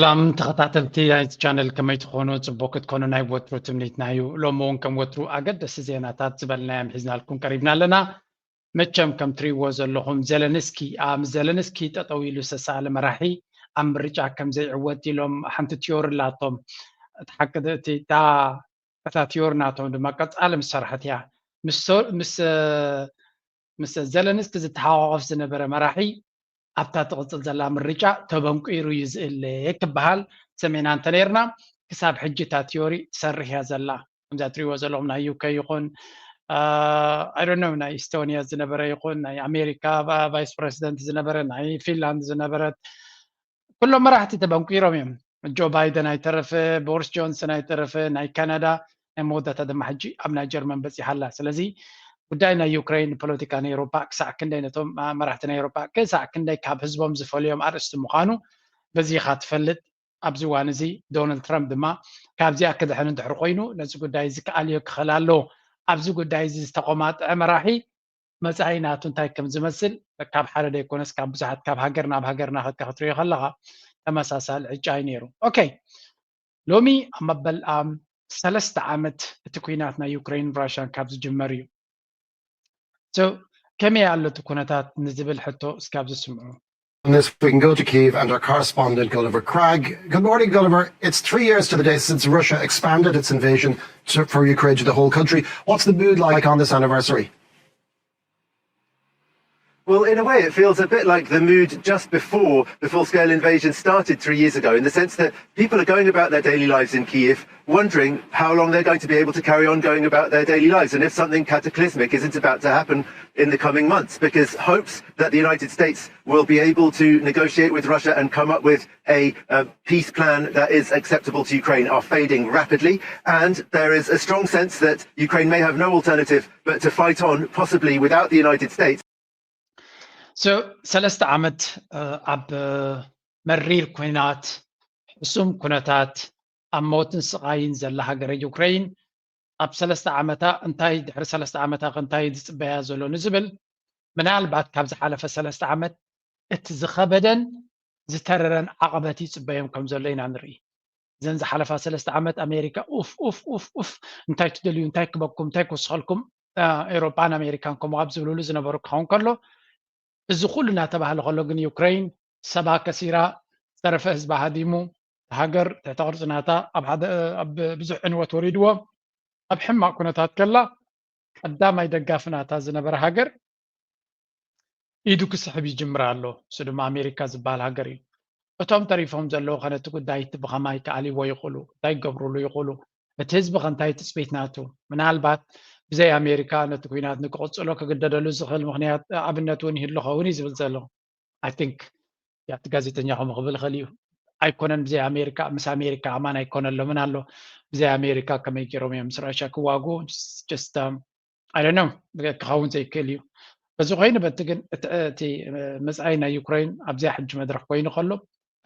ኣም ተኸታተልቲ ናይቲ ቻነል ከመይ ትኾኑ? ጽቡቅ ክትኮኑ ናይ ወትሩ ትምኒትና እዩ። ሎሚ እውን ከም ወትሩ ኣገደስቲ ዜናታት ዝበልናዮም ሒዝናልኩም ቀሪብና ኣለና። መቸም ከም ትሪእዎ ዘለኹም ዘለንስኪ፣ ኣም ዘለንስኪ ጠጠው ኢሉ ዝተሳእለ መራሒ ኣብ ምርጫ ከም ዘይዕወት ኢሎም ሓንቲ ቲዮሪ ኣላቶም። እቲ ሓቂ ድ-፣ እቲ፣ እታ፣ እታ ቲዮሪ ናቶም ድማ ቀጻሊ ምስ ሰርሐት እያ። ምስ ሶ-፣ ምስ፣ ምስ ዘለንስኪ ዝተሓቋቆፍ ዝነበረ መራሒ ኣብታ ትቕጽል ዘላ ምርጫ ተበንቂሩ እዩ ዝእለ ክበሃል ሰሚዕና እንተነይርና፣ ክሳብ ሕጂ እታ ቲዮሪ ትሰርሕ እያ ዘላ። ከምዛ ትሪእዎ ዘለኹም ናይ ዩ ኬ ይኹን፣ ኣይ ዶንት ኖ፣ ናይ ኢስቶንያ ዝነበረ ይኹን፣ ናይ ኣሜሪካ ቫ-፣ ቫይስ ፕረዚደንት ዝነበረ፣ ናይ ፊንላንድ ዝነበረት፣ ኩሎም መራሕቲ ተበንቂሮም እዮም። ጆ ባይደን ኣይተረፈ፣ ቦሪስ ጆንሰን ኣይተረፈ፣ ናይ ካናዳ፣ ናይ መወዳእታ ድማ ሕጂ ኣብ ናይ ጀርመን በጺሓ ኣላ። ስለዚ ጉዳይ ናይ ዩክሬን፣ ፖለቲካ ናይ ኤውሮጳ ክሳዕ ክንደይ ነቶም፣ አ፣ መራሕቲ ናይ ኤውሮጳ ክሳዕ ክንደይ ካብ ህዝቦም ዝፈልዮም ኣርእስቲ ምዃኑ በዚ ኢኻ ትፈልጥ። ኣብዚ እዋን እዚ ዶናልድ ትራምፕ ድማ ካብዚኣ ክድሕን እንድሕር ኮይኑ ነዚ ጉዳይ እዚ ክኣልዮ ክኽእል ኣለዎ። ኣብዚ ጉዳይ እዚ ዝተቆማጥዐ መራሒ መጻኢ ናቱ እንታይ ከም ዝመስል ካብ ሓደ ደይኮነስ ካብ ብዙሓት፣ ካብ ሃገር ናብ ሃገር እናኸድካ ክትሪኦ ከለኻ ተመሳሳሊ ዕጫ እዩ ነይሩ። ኦኬ፣ ሎሚ ኣብ መበል፣ ኣም፣ ሰለስተ ዓመት እቲ ኲናት ናይ ዩክሬን ራሽያን ካብ ዝጅመር እዩ። So፣ ከመይ ኣሎ እቲ ኩነታት ንዝብል ሕቶ እስኪ ኣብዚ ስምዑ። On this, we can go to Kyiv and our correspondent Gulliver Cragg. Good morning, Gulliver. It's three years to the day since Russia expanded its invasion to, for Ukraine to the whole country. What's the mood like on this anniversary? Well, in a way, it feels a bit like the mood just before the full scale invasion started three years ago, in the sense that people are going about their daily lives in Kyiv, wondering how long they're going to be able to carry on going about their daily lives and if something cataclysmic isn't about to happen in the coming months, because hopes that the United States will be able to negotiate with Russia and come up with a, a peace plan that is acceptable to Ukraine are fading rapidly. And there is a strong sense that Ukraine may have no alternative but to fight on, possibly without the United States. So ሰለስተ ዓመት፣ እ፣ ኣብ፣ እ፣ መሪር ኩናት፣ ሕሱም ኩነታት፣ ኣብ ሞትን ስቓይን ዘላ ሃገረ ዩክሬን፣ ኣብ ሰለስተ ዓመታ እንታይ፣ ድሕሪ ሰለስተ ዓመታ ከ እንታይ ዝጽበያ ዘሎ ንዝብል፣ ምናልባት ካብ ዝሓለፈ ሰለስተ ዓመት እቲ ዝኸበደን ዝተረረን ዓቐበት ይጽበዮም ከም ዘሎ ኢና ንርኢ። እዘን ዝሓለፋ ሰለስተ ዓመት ኣሜሪካ ኡፍ፣ ኡፍ፣ ኡፍ፣ ኡፍ፣ እንታይ ትደልዩ፣ እንታይ ክበኩም፣ እንታይ ክውስኸልኩም፣ እ፣ ኤውሮጳን ኣሜሪካን ከምኡ ኣብ ዝብልሉ ዝነበሩ ክኸውን ከሎ፣ እዚ ኩሉ እናተባህለ ከሎ ግን ዩክሬን ሰባ ከሲራ፣ ዝተረፈ ህዝባ ሃዲሙ፣ ሃገር ትሕተ ቅርጺ ናታ ኣብ ሓደ፣ ኣብ ብዙሕ ዕንወት ወሪድዎ፣ ኣብ ሕማቕ ኩነታት ከላ፣ ቀዳማይ ደጋፊ ናታ ዝነበረ ሃገር ኢዱ ክስሕብ ይጅምር ኣሎ። እሱ ድማ ኣሜሪካ ዝበሃል ሃገር እዩ። እቶም ተሪፎም ዘለዉ ከ ነቲ ጉዳይ እቲ ብኸማይ ክኣልይዎ ይኽእሉ? እንታይ ክገብርሉ ይኽእሉ? እቲ ህዝቢ ከ እንታይ ትጽቢት ናቱ? ምናልባት ብዘይ ኣሜሪካ ነቲ ኲናት ንክቕጽሎ ክግደደሉ ዝኽእል ምኽንያት፣ ኣብነት እውን ይህሉ ኸውን እዩ ዝብል ዘሎ። I think ያቲ ጋዜጠኛ ከምኡ ክብል ይኽእል እዩ። ኣይኮነን ብዘይ ኣሜሪካ፣ ምስ ኣሜሪካ ኣማን ኣይኮነሎምን ኣሎ። ብዘይ ኣሜሪካ ከመይ ገይሮም እዮም ምስ ራሽያ ክዋግኡ? Just, um, I don't know፣ ክኸውን ዘይክእል እዩ። በዚ ኮይኑ በቲ ግን እቲ፣ እቲ መጻኢ ናይ ዩክሬን ኣብዚኣ ሕጂ መድረኽ ኮይኑ ከሎ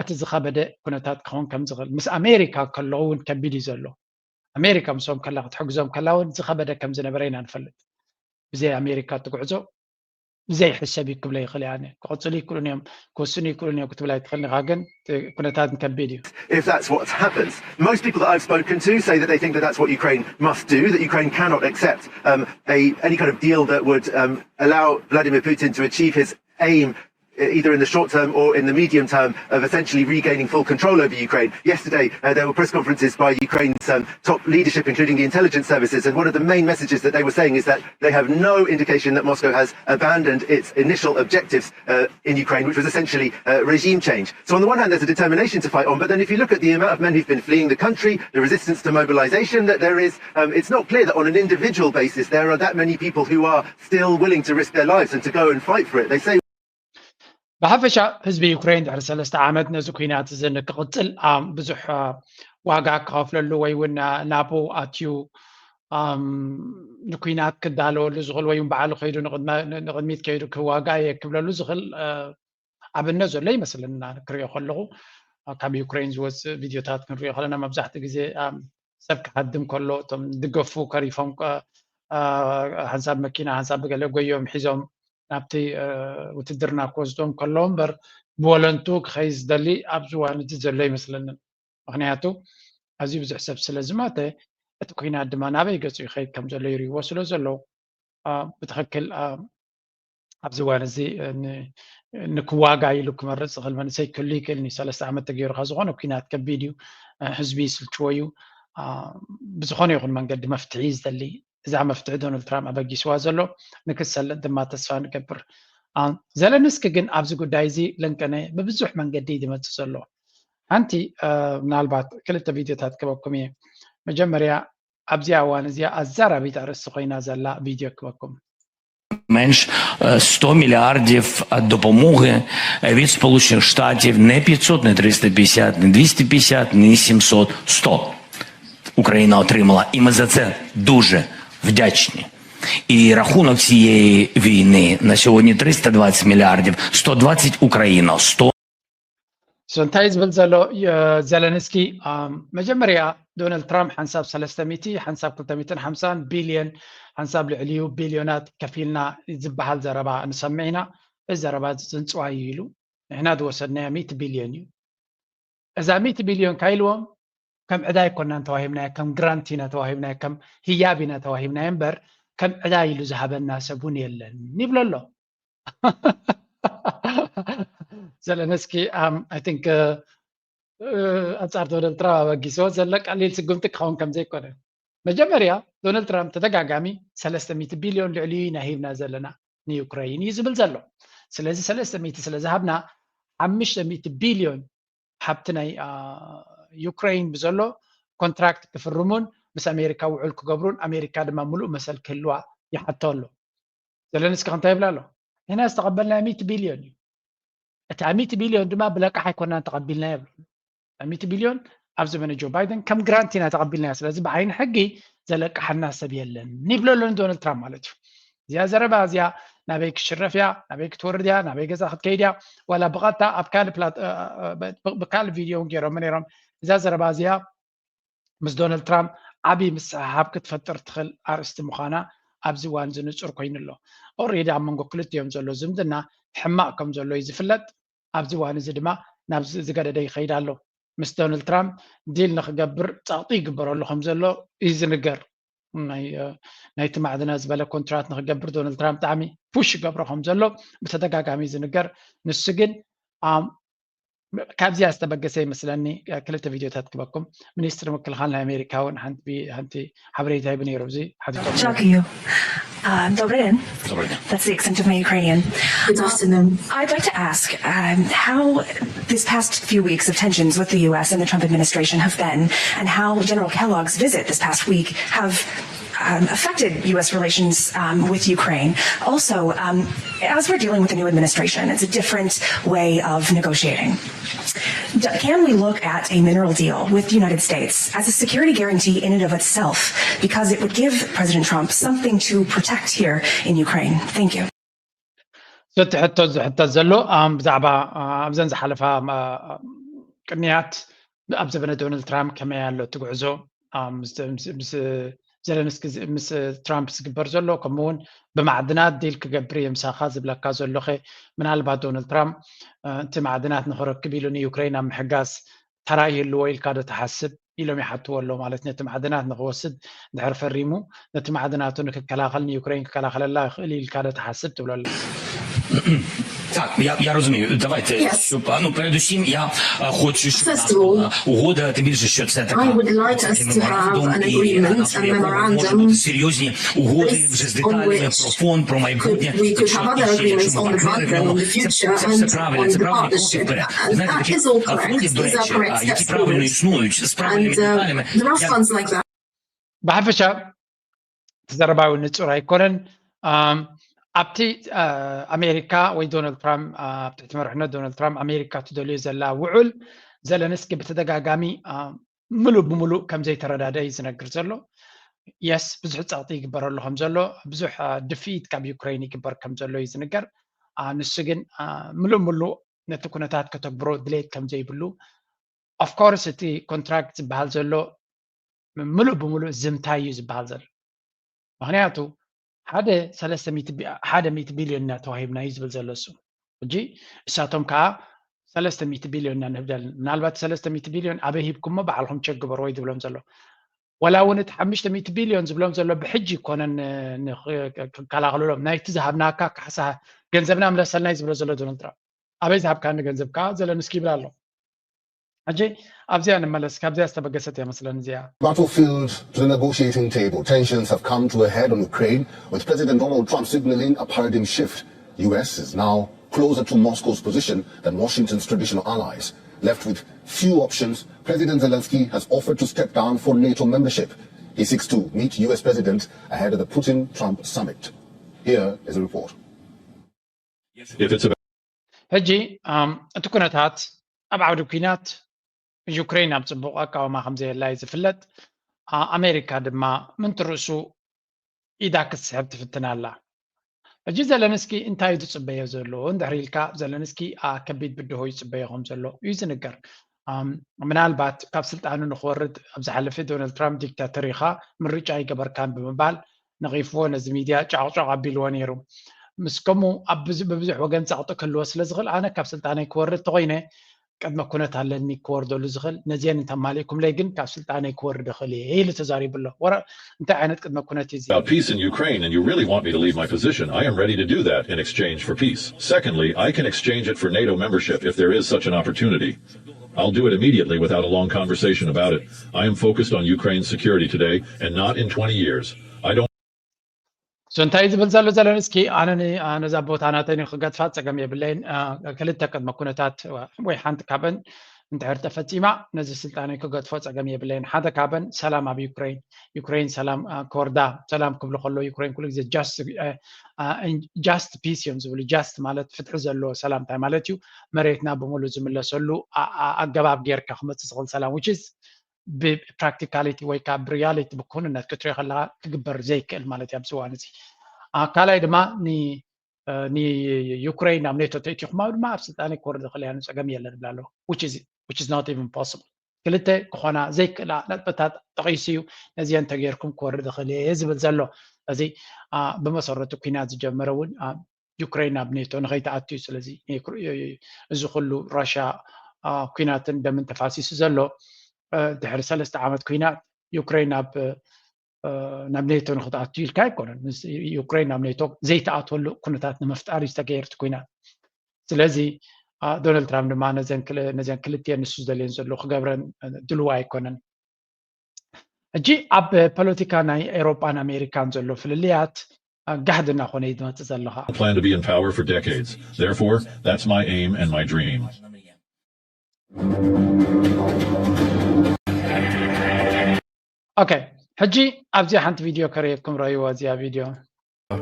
እቲ ዝኸበደ ኩነታት ክኸውን ከም ዝኽእል፣ ምስ ኣሜሪካ ከለዉ እውን ከቢድ እዩ ዘሎ። ኣሜሪካ ምስኦም ከላ ክትሕግዞም ከላ እውን ዝኸበደ ከም ዝነበረ ኢና ንፈልጥ። ብዘይ ኣሜሪካ እቲ ጉዕዞ ብዘይ ሕሰብ እዩ ክብለ ይኽእል እየ ኣነ። ክቕጽሉ ይክእሉን እዮም፣ ክውስኑ ይክእሉን እዮም ክትብል ኣይትኽእልን ኢኻ፣ ግን እቲ ኩነታት ከቢድ እዩ። If that's what happens. Most people that I've spoken to say that they think that that's what Ukraine must do, that Ukraine cannot accept um, a, any kind of deal that would um, allow Vladimir Putin to achieve his aim, e- either in the short term or in the medium term, of essentially regaining full control over Ukraine. Yesterday, uh, there were press conferences by Ukraine's um, top leadership, including the intelligence services, and one of the main messages that they were saying is that they have no indication that Moscow has abandoned its initial objectives uh, in Ukraine, which was essentially uh, regime change. So on the one hand, there's a determination to fight on, but then if you look at the amount of men who've been fleeing the country, the resistance to mobilization that there is, um, it's not clear that on an individual basis there are that many people who are still willing to risk their lives and to go and fight for it. They say ብሓፈሻ ህዝቢ ዩክሬን ድሕሪ ሰለስተ ዓመት ነዚ ኲናት እዚ ንክቕጽል፣ ኣም፣ ብዙሕ፣ አ፣ ዋጋ ክኸፍለሉ ወይ እውን፣ አ፣ ናብኡ ኣትዩ፣ ኣም፣ ንኲናት ክዳለወሉ ዝኽእል ወይ እውን ባዕሉ ከይዱ ንቕድመ-፣ ን-፣ ንቕድሚት ከይዱ ክዋጋእ እየ ክብለሉ ዝኽእል፣ አ፣ ኣብነት ዘሎ ይመስለና ክሪኦ ከለኹ። አ፣ ካብ ዩክሬን ዝወፅእ ቪድዮታት ክንሪኦ ከለና መብዛሕትኡ ግዜ፣ ኣም፣ ሰብ ክሃድም ከሎ እቶም ድገፉ ከሪፎም፣ አ፣ አ፣ ሓንሳብ መኪና ሓንሳብ ብገለ ጎዮም ሒዞም ናብቲ፣ አ፣ ውትድርና ክወስዶም ከለዉ እምበር ብወለንቱ ክኸይድ ዝደሊ ኣብዚ እዋን እዚ ዘሎ ይመስለንን። ምክንያቱ ኣዝዩ ብዙሕ ሰብ ስለ ዝሞተ፣ እቲ ኩናት ድማ ናበይ ገጹ ይኸይድ ከም ዘሎ ይርእይዎ ስለ ዘለዉ፣ አ፣ ብትኽክል፣ አ፣ ኣብዚ እዋን እዚ፣ እ፣ ን-፣ ንክዋጋ ኢሉ ክመርጽ ዝኽእል መንእሰይ ክህሉ ይክእል እዩ። ሰለስተ ዓመት ተገይሩ ካብ ዝኾነ ኩናት ከቢድ እዩ። እ፣ ህዝቢ ይስልችዎ እዩ። አ፣ ብዝኾነ ይኹን መንገዲ መፍትሒ እዩ ዝደሊ። እዛ መፍትሒ ዶናልድ ትራምፕ ኣበጊስዋ ዘሎ ንክትሰልጥ ድማ ተስፋ ንገብር። አ፣ ዘለንስኪ ግን ኣብዚ ጉዳይ እዚ ለንቀነ ብብዙሕ መንገዲ እዩ ዝመጽእ ዘሎ። ሓንቲ፣ እ፣ ምናልባት ክልተ ቪድዮታት ክበኩም እየ። መጀመርያ ኣብዚኣ እዋን እዚኣ ኣዛራቢት ኣርእስቲ ኮይና ዘላ ቪድዮ ክበኩም። менш е, сто мільярдів допомоги від Сполучених Штатів, не п'ятсот, не триста п'ятдесят, не двісті п'ятдесят, не сімсот, сто Україна отримала. І ми за це дуже вдячні. І рахунок цієї війни на сьогодні триста двадцять мільярдів, сто двадцять Україна, сто So እንታይ ዝብል ዘሎ፣ የ-፣ ዘለንስኪ፣ ኣም፣ መጀመርያ ዶናልድ ትራምፕ ሓንሳብ ሰለስተ ሚእቲ፣ ሓንሳብ ክልተ ሚእትን ሓምሳን ቢልዮን፣ ሓንሳብ ልዕሊኡ ቢልዮናት ከፊልና ዝበሃል ዘረባ ንሰምዕ ኢና። እዚ ዘረባ እዚ ጽንጽዋይ እዩ ኢሉ፣ ንሕና ዝወሰድናዮ ሚእቲ ቢልዮን እዩ። እዛ ሚእቲ ቢልዮን ካይልዎም ከም ዕዳ ኣይኮናን ተዋሂብናዮ፣ ከም ግራንት ኢና ተዋሂብናዮ፣ ከም ህያብ ኢና ተዋሂብናዮ እምበር ከም ዕዳ ኢሉ ዝሃበና ሰብ እውን የለን ይብሎ ኣሎ። ዘለንስኪ፣ ኣም፣ I think፣ እ፣ እ፣ ኣንጻር ዶናልድ ትራምፕ ኣበጊስዎ ዘሎ ቀሊል ስጉምቲ ክኸውን ከም ዘይኮነ። መጀመርያ ዶናልድ ትራምፕ ተደጋጋሚ ሰለስተ ሚእቲ ቢልዮን ልዕሊኡ ኢና ሂብና ዘለና ንዩክረይን እዩ ዝብል ዘሎ። ስለዚ ሰለስተ ሚእቲ ስለ ዝሃብና ሓሙሽተ ሚእቲ ቢልዮን ሃብቲ ናይ፣ አ፣ ዩክረይን ብዘሎ ኮንትራክት ክፍርሙን ምስ ኣሜሪካ ውዕል ክገብሩን ኣሜሪካ ድማ ምሉእ መሰል ክህልዋ ይሓቶ ኣሎ። ዘለንስኪ እንታይ ይብል ኣሎ? ንሕና ዝተቐበልናዮ ሚእቲ ቢልዮን እዩ። እቲ ሚእቲ ቢልዮን ድማ ብለቃሕ ኣይኮናን ተቐቢልናዮ ይብሉ። ሚእቲ ቢልዮን ኣብ ዘመነ ጆ ባይደን ከም ግራንት ኢና ተቐቢልናዮ። ስለዚ ብዓይኒ ሕጊ ዘለቅሓና ሰብ የለን ይብሎ ኣሎ ንዶናልድ ትራምፕ ማለት እዩ። እዚኣ ዘረባ እዚኣ ናበይ ክሽረፍ እያ፣ ናበይ ክትወርድ እያ፣ ናበይ ገዛ ክትከይድ እያ፣ ዋላ ብቐጥታ ኣብ ካልእ ፕላት-፣ እ፣ እ፣ ብ-፣ ብካልእ ቪድዮ እውን ገይሮም ነይሮም። እዛ ዘረባ እዚኣ ምስ ዶናልድ ትራምፕ ዓብዪ ምስሕሓብ ክትፈጥር ትኽእል ኣርእስቲ ምዃና ኣብዚ እዋን እዚ ንጹር ኮይኑ ኣሎ። ኦልሬዲ ኣብ መንጎ ክልቲኦም ዘሎ ዝምድና ሕማቕ ከም ዘሎ እዩ ዝፍለጥ። ኣብዚ እዋን እዚ ድማ ናብ ዝ-፣ ዝገደደ ይኸይድ ኣሎ። ምስ ዶናልድ ትራምፕ ዲል ንኽገብር ጸቕጢ ይግበረሉ ከም ዘሎ እዩ ዝንገር። ናይ፣ እ፣ ናይቲ ማዕድናት ዝበለ ኮንትራት ንኽገብር ዶናልድ ትራምፕ ብጣዕሚ ፑሽ ይገብሮ ከም ዘሎ ብተደጋጋሚ እዩ ዝንገር። ንሱ ግን፣ ኣም፣ ካብዚኣ ዝተበገሰ ይመስለኒ፣ እ፣ ክልተ ቪድዮታት ክበኩም። ሚኒስትሪ ምክልኻል ናይ ኣሜሪካ እውን ሓንቲ ቢ-፣ ሓንቲ ሓበሬታ ሂቡ ነይሩ። እዚ ሓቲቶም ነይሩ። Дякую. Uh, добрий день. Добрий день. That's the accent of my Ukrainian. Good afternoon. I'd like to ask um, how this past few weeks of tensions with the U S and the Trump administration have been, and how General Kellogg's visit this past week have um, affected U S relations um, with Ukraine. Also, um, as we're dealing with a new administration, it's a different way of negotiating. D- Can we look at a mineral deal with the United States as a security guarantee in and of itself? Because it would give President Trump something to protect here in Ukraine. Thank you. እቲ ሕቶ ዝሕተት ዘሎ፣ ኣም፣ ብዛዕባ፣ ኣ፣ ኣብዘን ዝሓለፋ፣ ኣ፣ ቅንያት ኣብ ዘበነ ዶናልድ ትራምፕ ከመይ ኣሎ እቲ ጉዕዞ፣ ኣም፣ ምስ፣ ምስ፣ ምስ ዘለንስኪ ዝ-፣ ምስ ትራምፕ ዝግበር ዘሎ፣ ከምኡ እውን ብማዕድናት ዲል ክገብር እየ ምሳኻ ዝብለካ ዘሎ ኸ፣ ምናልባት ዶናልድ ትራምፕ፣ እ፣ እቲ ማዕድናት ንኽረክብ ኢሉ ንዩክረይን ኣብ ምሕጋዝ ተራ ይህልዎ ኢልካ ዶ ትሓስብ ኢሎም ይሓትዎ ኣለዉ። ማለት ነቲ ማዕድናት ንኽወስድ ድሕር ፈሪሙ ነቲ ማዕድናቱ ንክከላኸል ንዩክረይን ክከላኸለላ ይኽእል ኢልካ ዶ ትሓስብ ትብሎ ኣለኻ? Так, я, я розумію. Давайте, Yes. щоб, а, ну, передусім, я а, хочу, щоб у нас First of all, була угода, тим більше, що це така I would like us to have меморандум, an і agreement, вона a може бути memorandum серйозні угоди based вже з on деталями which про фонд, про майбутнє. could, we could have other agreements on the background, on the future, and on the partnership. And that is all correct. These are correct steps forward. And uh, there are funds like that. ብሓፈሻ እቲ ዘረባ እውን ንጹር ኣይኮነን። ኣም፣ ኣብቲ፣ ኣ፣ ኣሜሪካ ወይ ዶናልድ ትራምፕ፣ ኣ፣ ኣብ ትሕቲ መርሕነት ዶናልድ ትራምፕ ኣሜሪካ ትደልዮ ዘላ ውዑል ዘለንስኪ ብተደጋጋሚ፣ ኣ፣ ምሉእ ብምሉእ ከም ዘይተረዳደ እዩ ዝነግር ዘሎ። የስ፣ ብዙሕ ጸቕጢ ይግበረሉ ከም ዘሎ፣ ብዙሕ፣ ኣ፣ ድፍኢት ካብ ዩክረይን ይግበር ከም ዘሎ እዩ ዝንገር። ኣ፣ ንሱ ግን፣ ኣ፣ ምሉእ ምሉእ ነቲ ኩነታት ከተግብሮ ድሌት ከም ዘይብሉ፣ ኦፍኮርስ እቲ ኮንትራክት ዝበሃል ዘሎ ምሉእ ብምሉእ ዝምታይ እዩ ዝበሃል ዘሎ። ምክንያቱ ሓደ ሰለስተ ሚእቲ ቢ-፣ ሓደ ሚእቲ ቢልዮን ኢና ተዋሂብና እዩ ዝብል ዘሎ እሱ። ሕጂ እሳቶም ከዓ ሰለስተ ሚእቲ ቢልዮን ኢና ንህብ ዘለና። ምናልባት ሰለስተ ሚእቲ ቢልዮን ኣበይ ሂብኩሞ ባዕልኹም ቸክ ግበርዎ እዩ ዝብሎም ዘሎ። ወላ እውን እቲ ሓሙሽተ ሚእቲ ቢልዮን ዝብሎም ዘሎ ብሕጂ ይኮነን ክከላኸልሎም፣ ናይቲ ዝሃብናካ ካሕሳ ገንዘብና ምለሰልና እዩ ዝብሎ ዘሎ ዶናልድ ትራምፕ። ኣበይ ዝሃብካኒ ገንዘብ ከዓ ዘለንስኪ ይብል ኣሎ። ሕጂ ኣብዚኣ ንመለስ። ካብዚኣ ዝተበገሰት እያ መስለን እዚኣ። Battlefield to the negotiating table. Tensions have come to a head on Ukraine, with President Donald Trump signaling a paradigm shift. U S is now closer to Moscow's position than Washington's traditional allies. Left with few options, President Zelensky has offered to step down for NATO membership. He seeks to meet U S President ahead of the Putin-Trump summit. Here is a report. If it's about ሕጂ እቲ ኩነታት ኣብ ዓውዲ ኩናት ዩክሬን ኣብ ፅቡቕ ኣቃውማ ከምዘየላ እዩ ዝፍለጥ። ኣሜሪካ ድማ ምንቲ ርእሱ ኢዳ ክትስሕብ ትፍትን ኣላ። ሕጂ ዘለንስኪ እንታይ እዩ ዝፅበዮ ዘሎ እንድሕር ኢልካ፣ ዘለንስኪ ከቢድ ብድሆ ይፅበዮ ከም ዘሎ እዩ ዝንገር። ምናልባት ካብ ስልጣኑ ንክወርድ ኣብ ዝሓለፈ ዶናልድ ትራምፕ ዲክታተር ኢኻ፣ ምርጫ ኣይገበርካን ብምባል ነቒፍዎ፣ ነዚ ሚድያ ጫቕጫቕ ኣቢልዎ ነይሩ። ምስ ከምኡ ኣብ ብብዙሕ ወገን ጸቕጢ ክህልዎ ስለ ዝኽእል፣ ኣነ ካብ ስልጣነይ ክወርድ ተኾይነ ቅድመ ኩነት ኣለኒ ክወርደሉ ዝኽእል። ነዚአን እንተማሊእኩምለይ ግን ካብ ስልጣነይ ክወርድ እኽእል እየ ኢሉ ተዛሪቡ ኣሎ። ወረ እንታይ ዓይነት ቅድመ ኩነት እዩ እዚ? About peace in Ukraine and you really want me to leave my position, I am ready to do that in exchange for peace. Secondly, I can exchange it for NATO membership if there is such an opportunity. I'll do it immediately without a long conversation about it. I am focused on Ukraine's security today and not in twenty years. I don't So እንታይ ዝብል ዘሎ ዘለንስኪ፣ ኣነ ን- ኣነ ነዛ ቦታ ናተይ ንክገድፋ ጸገም የብለይን። ክልተ ቅድመ ኩነታት ወይ ሓንቲ ካብን እንድሕር ተፈጺማ ነዚ ስልጣነይ ክገድፎ ጸገም የብለይን። ሓደ ካብን ሰላም ኣብ ዩክሬን፣ ዩክሬን ሰላም ክወርዳ፣ ሰላም ክብሉ ከሎ ዩክሬን ኩሉ ግዜ just peace እዮም ዝብሉ። Just ማለት ፍትሒ ዘለዎ ሰላም እንታይ ማለት እዩ? መሬትና ብምሉ ዝምለሰሉ ኣገባብ ጌርካ ክመጽእ ዝኽእል ሰላም፣ which is ብፕራክቲካሊቲ ወይ ከዓ ብሪያሊቲ ብክውንነት ክትሪኦ ከለካ ክግበር ዘይክእል ማለት እዩ ኣብዚ እዋን እዚ። ካልኣይ ድማ ንዩክሬን ናብ ኔቶ ተእትኹማ ድማ ኣብ ስልጣነይ ክወርድ ይኽእል እያ፣ ጸገም የለን ይብላ ኣለዉ። Which is not even possible። ክልተ ክኾና ዘይክእላ ነጥብታት ጠቒሱ እዩ። ነዚአን ተገይርኩም ክወርድ ይኽእል እየ ዝብል ዘሎ። እዚ ብመሰረቱ ኩናት ዝጀመረ እውን ዩክሬን ናብ ኔቶ ንኸይትኣቱ እዩ። ስለዚ እዚ ኩሉ ራሽያ ኩናትን ደምን ተፋሲሱ ዘሎ ድሕሪ ሰለስተ ዓመት ኩናት ዩክሬን ናብ ናብ ኔቶ ንክትኣቱ ኢልካ ኣይኮነን። ዩክሬን ናብ ኔቶ ዘይትኣትወሉ ኩነታት ንምፍጣር እዩ ዝተገየረ እቲ ኩናት። ስለዚ ዶናልድ ትራምፕ ድማ ነዘን ክልቲኤን ንሱ ዝደልየን ዘሎ ክገብረን ድልዋ ኣይኮነን። ሕጂ ኣብ ፖለቲካ ናይ ኤሮጳን ኣሜሪካን ዘሎ ፍልልያት ጋህዲ እናኾነ እዩ ዝመፅእ ዘለኻ። Plan to be in power for decades. Therefore, that's my aim and my dream. ኦኬ፣ ሕጂ ኣብዚኣ ሓንቲ ቪድዮ ከርእየኩም፣ ረእይዎ እዚኣ ቪድዮ።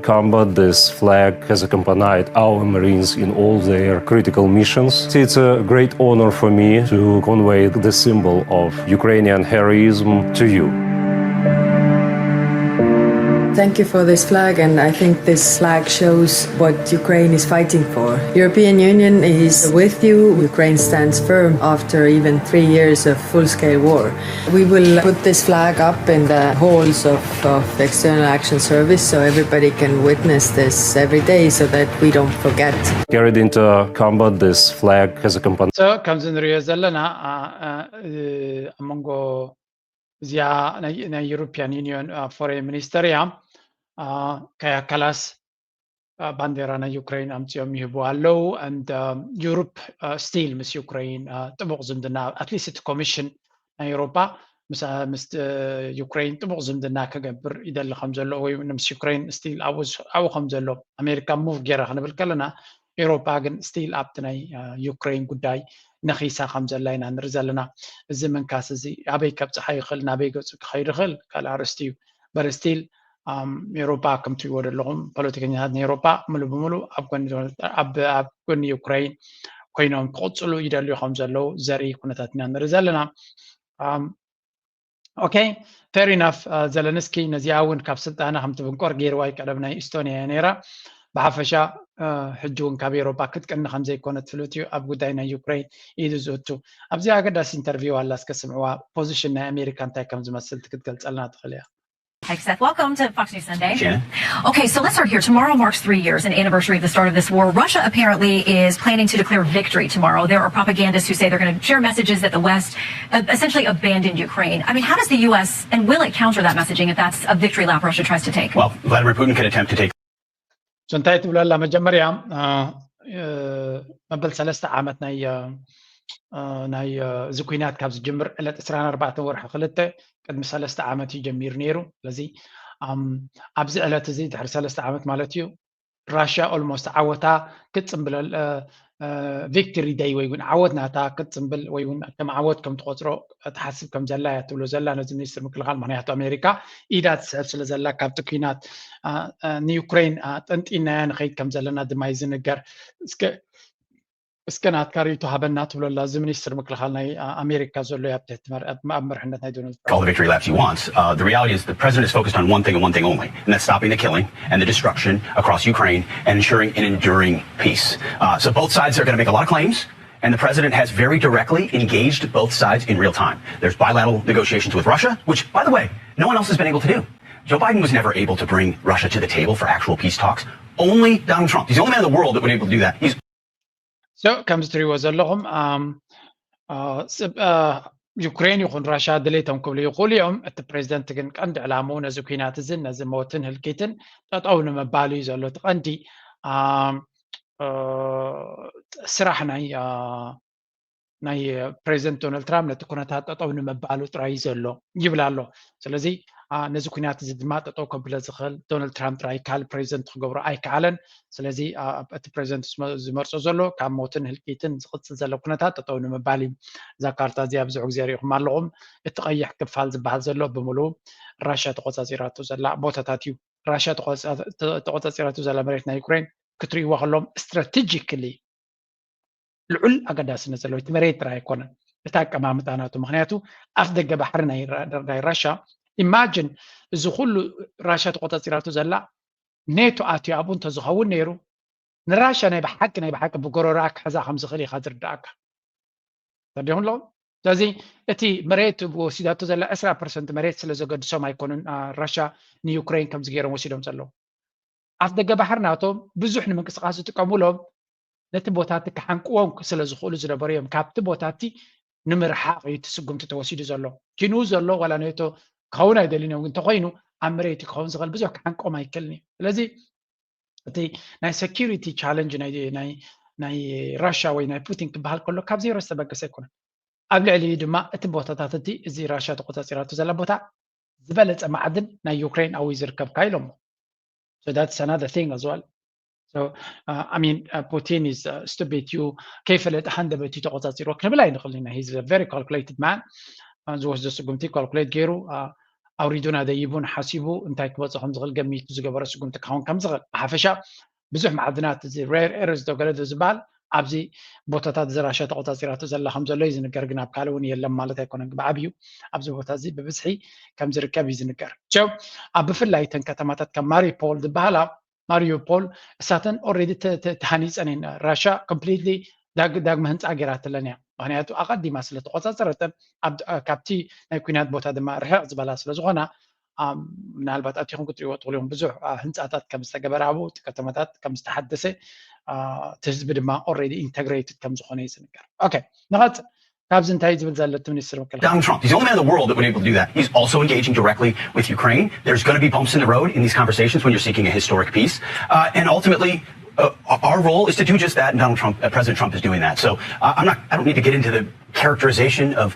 Combat, this flag has accompanied our Marines in all their critical missions. It's a great honor for me to convey the symbol of Ukrainian heroism to you. Thank you for this flag, and I think this flag shows what Ukraine is fighting for. European Union is with you. Ukraine stands firm after even three years of full-scale war. We will put this flag up in the halls of, of External Action Service so everybody can witness this every day so that we don't forget. Carried into combat, this flag has accompanied So ከምዚ ንሪኦ ዘለና ኣብ መንጎ እዚኣ ናይ European Union foreign minister እያ። ካያ ካላስ ባንዴራ ናይ ዩክሬን ኣምፂኦም ይህቡ ኣለዉ። And ዩሮፕ still ምስ ዩክሬን ጥቡቕ ዝምድና፣ at least እቲ ኮሚሽን ናይ ኤውሮጳ ምስ ዩክሬን ጥቡቕ ዝምድና ክገብር ይደሊ ከም ዘሎ ወይ ምስ ዩክሬን still ኣብኡ ከም ዘሎ ኣሜሪካ ሙቭ ገይራ ክንብል ከለና ኤውሮጳ ግን still ኣብቲ ናይ ዩክሬን ጉዳይ ነኺሳ ከም ዘላ ኢና ንርኢ ዘለና። እዚ ምንካስ እዚ ኣበይ ከብፅሓ ይኽእል፣ ናበይ ገፁ ክኸይድ ይኽእል ካልእ ኣርእስቲ እዩ። But still ኤውሮጳ ከም ትሪእዎ ዘለኹም ፖለቲከኛታት ናይ ኤውሮጳ ሙሉ ብሙሉ ኣብ ጎኒ ዩክሬን ኮይኖም ክቕፅሉ ይደልዩ ከም ዘለዉ ዘርኢ ኩነታት ኢና ንርኢ ዘለና። ኦኬ፣ fair enough። ዘለንስኪ ነዚኣ እውን ካብ ስልጣና ከም ትብንቆር ገይርዋ እዩ። ቀደም ናይ ኢስቶንያ እያ ነይራ። ብሓፈሻ ሕጂ እውን ካብ ኤውሮጳ ክትቅኒ ከም ዘይኮነት ፍሉጥ እዩ። ኣብ ጉዳይ ናይ ዩክሬን ኢዱ ዝእቱ ኣብዚ ኣገዳሲ ኢንተርቪው ኣላ፣ እስከ ስምዕዋ። ፖዚሽን ናይ ኣሜሪካ እንታይ ከም ዝመስል ክትገልፀልና ትኽእል እያ? Hi, Seth. Welcome to Fox News Sunday. Shannon. Okay, so let's start here. Tomorrow marks three years and anniversary of the start of this war. Russia apparently is planning to declare victory tomorrow. There are propagandists who say they're going to share messages that the West uh, essentially abandoned Ukraine. I mean, how does the U S and will it counter that messaging if that's a victory lap Russia tries to take? Well, Vladimir Putin can attempt to take እንታይ ትብለላ መጀመርያ መበል ሰለስተ ዓመት ናይ ናይ እዚ ኩናት ካብ ዝጅምር ዕለት ዕስራን ኣርባዕተን ወርሒ ክልተ ቅድሚ ሰለስተ ዓመት እዩ ጀሚሩ ነይሩ። ስለዚ ኣብዚ ዕለት እዚ ድሕሪ ሰለስተ ዓመት ማለት እዩ ራሽያ ኦልሞስት ዓወታ ክትፅምብለል ቪክቶሪ ደይ ወይ እውን ዓወት ናታ ክትፅምብል ወይ እውን ከም ዓወት ከም ትቆፅሮ ትሓስብ ከም ዘላ እያ ትብሎ ዘላ ነዚ ሚኒስትር ምክልኻል። ምክንያቱ ኣሜሪካ ኢዳ ትስዕብ ስለ ዘላ ካብቲ ኩናት ንዩክሬን ጠንጢናያ ንኸይድ ከም ዘለና ድማ እዩ ዝንገር። እስከ እስከ ናትካ ርእይቶ ሃበና ትብሎ ኣላ እዚ ሚኒስትር ምክልኻል ናይ ኣሜሪካ ዘሎ ኣብ ትሕቲ ኣብ መርሕነት ናይ ዶናልድ all the victory laps he wants. Uh, the reality is the president is focused on one thing and one thing only, and that's stopping the killing and the destruction across Ukraine and ensuring an enduring peace. Uh, so both sides are going to make a lot of claims, and the president has very directly engaged both sides in real time. There's bilateral negotiations with Russia, which, by the way, no one else has been able to do. Joe Biden was never able to bring Russia to the table for actual peace talks. Only Donald Trump. He's the only man in the world that would be able to do that. He's so ከምዚ ትሪእዎ ዘለኹም ዩክሬን ይኹን ራሽያ ድሌቶም ክብሉ ይኽእሉ እዮም። እቲ ፕሬዚደንት ግን ቀንዲ ዕላምኡ ነዚ ኩናት እዝን ነዚ ሞትን ህልቂትን ጠጠው ንምባሉ እዩ ዘሎ። እቲ ቀንዲ ስራሕ ናይ ናይ ፕሬዚደንት ዶናልድ ትራምፕ ነቲ ኩነታት ጠጠው ንምባሉ ጥራይ እዩ ዘሎ ይብል ኣሎ። ስለዚ ነዚ ኩናት እዚ ድማ ጠጠው ከብሎ ዝኽእል ዶናልድ ትራምፕ ጥራይ ካልእ ፕሬዚደንት ክገብሮ ኣይከኣለን። ስለዚ እቲ ፕሬዚደንት ዝመርፆ ዘሎ ካብ ሞትን ህልቂትን ዝቕፅል ዘሎ ኩነታት ጠጠው ንምባል እዩ። እዛ ካርታ እዚኣ ብዙሕ ግዜ ሪኢኹም ኣለኹም። እቲ ቀይሕ ክፋል ዝበሃል ዘሎ ብምሉ ራሽያ ተቆፃፂራቶ ዘላ ቦታታት እዩ። ራሽያ ተቆፃፂራቶ ዘላ መሬት ናይ ዩክሬን ክትሪእዋ ከለዎም ስትራቴጂክሊ ልዑል ኣገዳስነት ዘለዎ እቲ መሬት ጥራይ ኣይኮነን እቲ ኣቀማምጣ ናቱ። ምክንያቱ ኣፍ ደገ ባሕሪ ናይ ራሻ ኢማጅን እዚ ኩሉ ራሻ ተቆፃፂራቱ ዘላ ኔቶ ኣትዩ ኣብኡ እንተዝኸውን ነይሩ ንራሻ ናይ ብሓቂ ናይ ብሓቂ ብጎረሮኣ ክሕዛ ከም ዝኽእል ኢኻ ዝርዳእካ። ተዲኹም ኣለኹም። ስለዚ እቲ መሬት ወሲዳቶ ዘላ ዕስራ ፐርሰንት መሬት ስለ ዘገድሶም ኣይኮኑን ራሻ ንዩክሬን ከምዚ ገይሮም ወሲዶም ዘለዉ። ኣፍ ደገ ባሕሪ ናቶም ብዙሕ ንምንቅስቃስ ዝጥቀሙሎም ነቲ ቦታቲ ክሓንቅዎም ስለ ዝኽእሉ ዝነበሩ እዮም ካብቲ ቦታቲ ንምርሓቕ እዩ እቲ ስጉምቲ ተወሲዱ ዘሎ። ኪንኡ ዘሎ ዋላ ኔቶ ክኸውን ኣይደልን እዮም፣ እንተኮይኑ ኣብ መሬት ክኸውን ዝኽእል ብዙሕ ክሓንቆም ኣይክእልን እዩ። ስለዚ እቲ ናይ ሴኪሪቲ ቻለንጅ ናይ ራሽያ ወይ ናይ ፑቲን ክበሃል ከሎ ካብ ዜሮ ዝተበገሰ ኣይኮነን። ኣብ ልዕሊኡ ድማ እቲ ቦታታት እቲ እዚ ራሽያ ተቆፃፂራቶ ዘላ ቦታ ዝበለፀ ማዕድን ናይ ዩክሬን ኣብኡ ዝርከብካ ኢሎሞ። So that's another thing as well. So uh, I mean uh, Putin is uh, stupid you ከይፈለጠ ሃንደበት እዩ ተቆፃፂሮ ክንብል ኣይንኽእል ኢና። He's a very calculated man. ዝወስዶ ስጉምቲ ካልኩሌት ገይሩ ኣውሪዱን ኣደይቡን ሓሲቡ እንታይ ክበፅኦ ከም ዝኽእል ገሚቱ ዝገበረ ስጉምቲ ክኸውን ከም ዝኽእል ብሓፈሻ ብዙሕ ማዕድናት እዚ ሬር ኤርዝ ዶ ገለ ዶ ዝበሃል ኣብዚ ቦታታት እዚ ራሽያ ተቆፃፂራቶ ዘላ ከም ዘሎ እዩ ዝንገር። ግን ኣብ ካልእ እውን የለን ማለት ኣይኮነን። ብዓብዩ ኣብዚ ቦታ እዚ ብብዝሒ ከም ዝርከብ እዩ ዝንገር። ቸው ኣብ ብፍላይ ተን ከተማታት ከም ማሪፖል ዝበሃላ ማሪዮፖል እሳተን ኦልሬዲ ተሃኒፀን እየን። ራሽያ ኮምፕሊትሊ ዳግመ ህንፃ ገይራትለን እያ። ምክንያቱ ኣቐዲማ ስለ ተቆፃፀረተን ካብቲ ናይ ኩናት ቦታ ድማ ርሕቕ ዝበላ ስለ ዝኾና ምናልባት ኣቲኹም ክትሪእዎ ትኽእሉ ኢኹም። ብዙሕ ህንፃታት ከም ዝተገበረ ኣብኡ እቲ ከተማታት ከም ዝተሓደሰ እቲ ህዝቢ ድማ ኦልሬዲ ኢንተግሬትድ ከም ዝኾነ እዩ ዝንገር። ኦኬ ንቐፅል። ካብዚ እንታይ ዝብል ዘሎ እቲ ሚኒስትር ምክልኻል Donald Trump. He's the only man in the world that would be able to do that. He's also engaging directly with Ukraine. There's going to be bumps in the road in these conversations when you're seeking a historic peace. Uh, and ultimately, uh, our role is to do just that, and Donald Trump, uh, President Trump is doing that. So uh, I'm not, I don't need to get into the characterization of,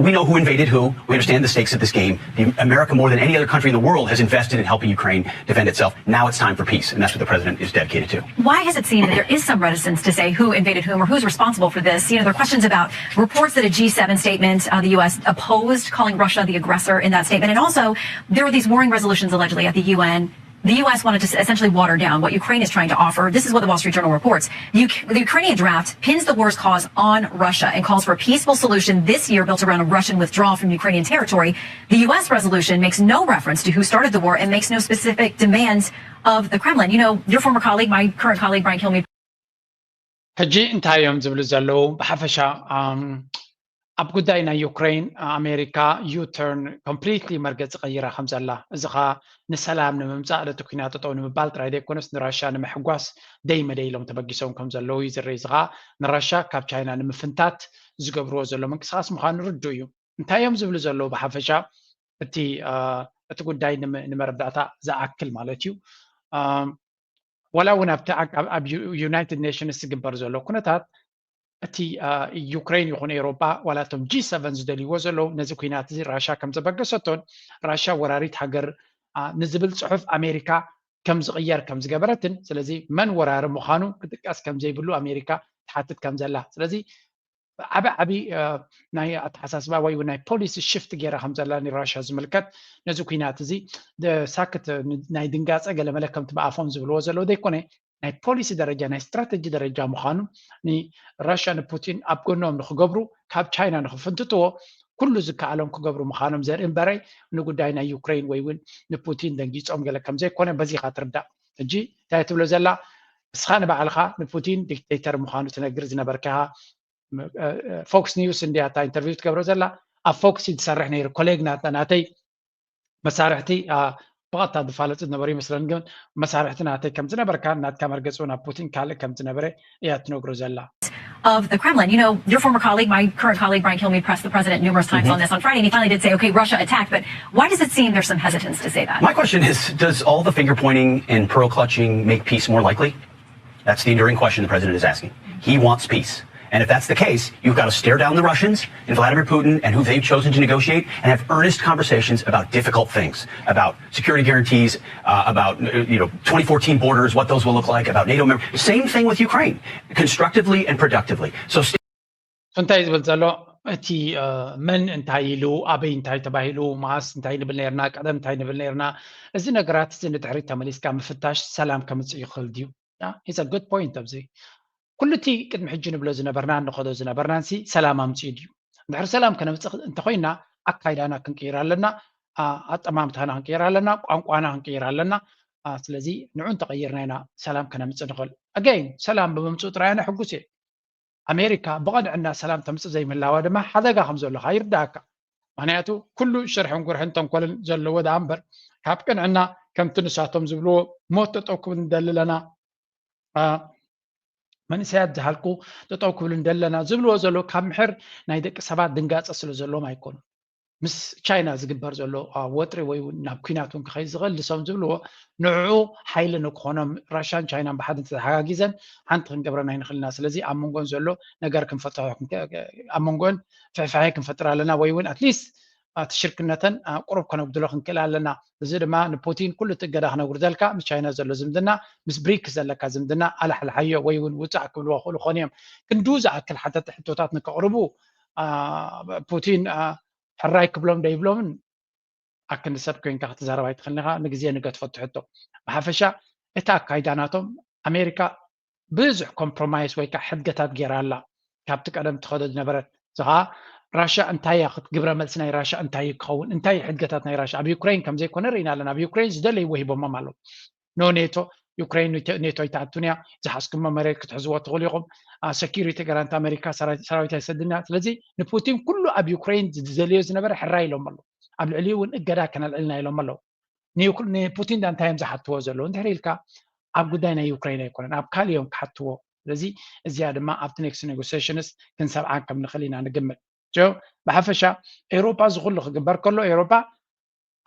we know who invaded who, we understand the stakes of this game. The, America, more than any other country in the world, has invested in helping Ukraine defend itself. Now it's time for peace, and that's what the president is dedicated to. Why has it seemed that there is some reticence to say who invaded whom or who's responsible for this? You know, there are questions about reports that a G seven statement, uh, the U S opposed calling Russia the aggressor in that statement. And also, there were these warring resolutions allegedly at the U N. The U S wanted to essentially water down what Ukraine is trying to offer. This is what the Wall Street Journal reports. The, the Ukrainian draft pins the war's cause on Russia and calls for a peaceful solution this year built around a Russian withdrawal from Ukrainian territory. The U S resolution makes no reference to who started the war and makes no specific demands of the Kremlin. You know, your former colleague, my current colleague, Brian Kilmeade. ሕጂ እንታይ እዮም ዝብሉ ዘለዉ ብሓፈሻ ኣብ ጉዳይ ናይ ዩክሬን ኣሜሪካ ዩተርን ኮምፕሊትሊ መርገፂ ቀይራ ከም ዘላ፣ እዚ ኸዓ ንሰላም ንምምፃእ፣ ነቲ ኩናት ጠጠው ንምባል ጥራይ ዘይኮነስ ንራሻ ንምሕጓስ ደይ መደይ ኢሎም ተበጊሶም ከም ዘለዉ እዩ ዝረይ። እዚ ኸዓ ንራሻ ካብ ቻይና ንምፍንታት ዝገብርዎ ዘሎ ምንቅስቃስ ምዃኑ ርዱእ እዩ። እንታይ እዮም ዝብሉ ዘለዉ ብሓፈሻ? እቲ እቲ ጉዳይ ንመረዳእታ ዝኣክል ማለት እዩ። ዋላ እውን ኣብቲ ኣብ ዩናይትድ ኔሽንስ ዝግበር ዘሎ ኩነታት፣ እቲ ዩክሬን ይኹን ኤሮጳ፣ ዋላ እቶም ጂ ሰቨን ዝደልይዎ ዘለዉ፣ ነዚ ኩናት እዚ ራሻ ከም ዘበገሰቶን ራሻ ወራሪት ሃገር ንዝብል ፅሑፍ ኣሜሪካ ከም ዝቕየር ከም ዝገበረትን፣ ስለዚ መን ወራሪ ምዃኑ ክጥቀስ ከም ዘይብሉ ኣሜሪካ ትሓትት ከም ዘላ፣ ስለዚ ዓቢ ዓቢ ናይ ኣተሓሳስባ ወይ ናይ ፖሊሲ ሽፍት ገይራ ከም ዘላ ንራሻ ዝምልከት፣ ነዚ ኩናት እዚ ሳክት ናይ ድንጋፀ ገለመለ ከምቲ ብኣፎም ዝብልዎ ዘለዉ ዘይኮነ፣ ናይ ፖሊሲ ደረጃ ናይ ስትራተጂ ደረጃ ምዃኑ ንራሻ ንፑቲን ኣብ ጎኖም ንክገብሩ፣ ካብ ቻይና ንክፍንትትዎ ኩሉ ዝከኣሎም ክገብሩ ምዃኖም ዘርኢ እምበረይ፣ ንጉዳይ ናይ ዩክሬን ወይ እውን ንፑቲን ደንጊፆም ገለ ከም ዘይኮነ በዚኻ ትርዳእ። ሕጂ እንታይ ትብሎ ዘላ? እስኻ ንባዕልኻ ንፑቲን ዲክቴተር ምዃኑ ትነግር ዝነበርካ ኢኻ። ፎክስ ኒውስ እንዲያ እታ ኢንተርቪው ትገብሮ ዘላ። ኣብ ፎክስ እዩ ዝሰርሕ ነይሩ፣ ኮሌግ ናተ- ናተይ መሳርሕቲ ብቐጥታ ዝፋለጡ ዝነበሩ ይመስለኒ፣ ግን መሳርሕቲ ናተይ ከም ዝነበርካ፣ ናትካ መርገፂ እውን ኣብ ፑቲን ካልእ ከም ዝነበረ እያ ትነግሮ ዘላ። Of the Kremlin. You know, your former colleague, my current colleague, Brian Kilmeade, pressed the president numerous times on this on Friday, and he finally did say, okay, Russia attacked, but why does it seem there's some hesitance to say that? My question is, does all the finger pointing and pearl clutching make peace more likely? That's the enduring question the president is asking. He wants peace. And if that's the case, you've got to stare down the Russians and Vladimir Putin and who they've chosen to negotiate and have earnest conversations about difficult things, about security guarantees, uh, about uh, you know twenty fourteen borders, what those will look like, about NATO members. Same thing with Ukraine, constructively and productively. So. እንታይ ዝብል ዘሎ? እቲ መን እንታይ ኢሉ፣ ኣበይ እንታይ ተባሂሉ፣ መዓስ እንታይ ንብል ነርና፣ ቀደም እንታይ ንብል ነርና፣ እዚ ነገራት እዚ ንድሕሪት ተመሊስካ ምፍታሽ ሰላም ከምፅእ ይኽእል ድዩ? It's a good point። ኣብዚ ኩሉ እቲ ቅድሚ ሕጂ ንብሎ ዝነበርና ንኸዶ ዝነበርናን ሲ ሰላም ኣምፅኡ ድዩ? እንድሕር ሰላም ከነምፅእ እንተኮይና ኣካይዳና ክንቅይር ኣለና፣ ኣጠማምታና ክንቅይር ኣለና፣ ቋንቋና ክንቅይር ኣለና። ስለዚ ንዑ እንተቀይርና ኢና ሰላም ከነምፅእ ንኽእል። ኣገይን ሰላም ብምምፅኡ ጥራይ ኣነ ሕጉስ እየ። ኣሜሪካ ብቐንዕና ሰላም ተምፅእ ዘይምህላዋ ድማ ሓደጋ ከም ዘሎ ከዓ ይርዳእካ። ምክንያቱ ኩሉ ሽርሕን ጉርሕን ተንኮልን ዘለዎ ደኣ እምበር ካብ ቅንዕና ከምቲ ንሳቶም ዝብልዎ ሞት ጠጠው ክብል ንደሊ ኣለና፣ መንእሰያት ዝሃልኩ ጠጠው ክብሉ ንደሊ ኣለና ዝብልዎ ዘለዉ ካብ ምሕር ናይ ደቂ ሰባት ድንጋፀ ስለ ዘለዎም ኣይኮኑን። ምስ ቻይና ዝግበር ዘሎ ወጥሪ ወይ እውን ናብ ኩናት እውን ክኸይድ ዝኽእል ንሶም ዝብልዎ ንዕኡ ሓይሊ ንክኾኖም ራሻን ቻይናን ብሓደ እንተተሓጋጊዘን ሓንቲ ክንገብረን ኣይንኽእል ኢና። ስለዚ ኣብ መንጎን ዘሎ ነገር ክንፈትሖ ኣብ መንጎን ፍሕፍሐ ክንፈጥር ኣለና ወይ እውን ኣትሊስት እቲ ሽርክነተን ቁሩብ ከነጉድሎ ክንክእል ኣለና። እዚ ድማ ንፑቲን ኩሉ እቲ እገዳ ክነጉርዘልካ ምስ ቻይና ዘሎ ዝምድና ምስ ብሪክስ ዘለካ ዝምድና ኣላሕልሓዮ ወይ እውን ውፃእ ክብልዎ ክእሉ ክኾኑ እዮም። ክንዱ ዝኣክል ሓተቲ ሕቶታት ንከቕርቡ ፑቲን ሕራይ ክብሎም ዶ ይብሎምን ኣክንዲ ሰብ ኮይንካ ክትዛረብ ኣይትኽእልን ኢኻ። ንግዜ ንገድፎ እቲ ሕቶ። ብሓፈሻ እቲ ኣካይዳ ናቶም ኣሜሪካ ብዙሕ ኮምፕሮማይስ ወይ ከዓ ሕድገታት ገይራ ኣላ ካብቲ ቀደም ትኸዶ ዝነበረት። እዚ ከዓ ራሻ እንታይ እያ ግብረ መልሲ ናይ ራሻ እንታይ እዩ ክኸውን? እንታይ እዩ ሕድገታት ናይ ራሻ? ኣብ ዩክሬን ከም ዘይኮነ ርኢና ኣለና። ኣብ ዩክሬን ዝደለይዎ ሂቦሞም ኣለዉ። ኖ ኔቶ፣ ዩክሬን ኔቶ ኣይትኣቱን እያ፣ ዝሓዝኩሞ መሬት ክትሕዝዎ ትኽእሉ ኢኹም። ሰኪሪቲ ጋራንቲ ኣሜሪካ ሰራዊት ኣይሰድን እያ። ስለዚ ንፑቲን ኩሉ ኣብ ዩክሬን ዝደልዮ ዝነበረ ሕራይ ኢሎም ኣለዉ። ኣብ ልዕሊኡ እውን እገዳ ከነልዕልና ኢሎም ኣለዉ። ንፑቲን ዳ እንታይ እዮም ዝሓትዎ ዘለዉ እንድሕር ኢልካ ኣብ ጉዳይ ናይ ዩክሬን ኣይኮነን ኣብ ካልእ እዮም ክሓትዎ። ስለዚ እዚኣ ድማ ኣብቲ ኔክስት ኔጎሲሽንስ ክንሰብዓን ከም ንኽእል ኢና ንግምት። ብሓፈሻ ኤውሮጳ እዚ ኩሉ ክግበር ከሎ ኤውሮጳ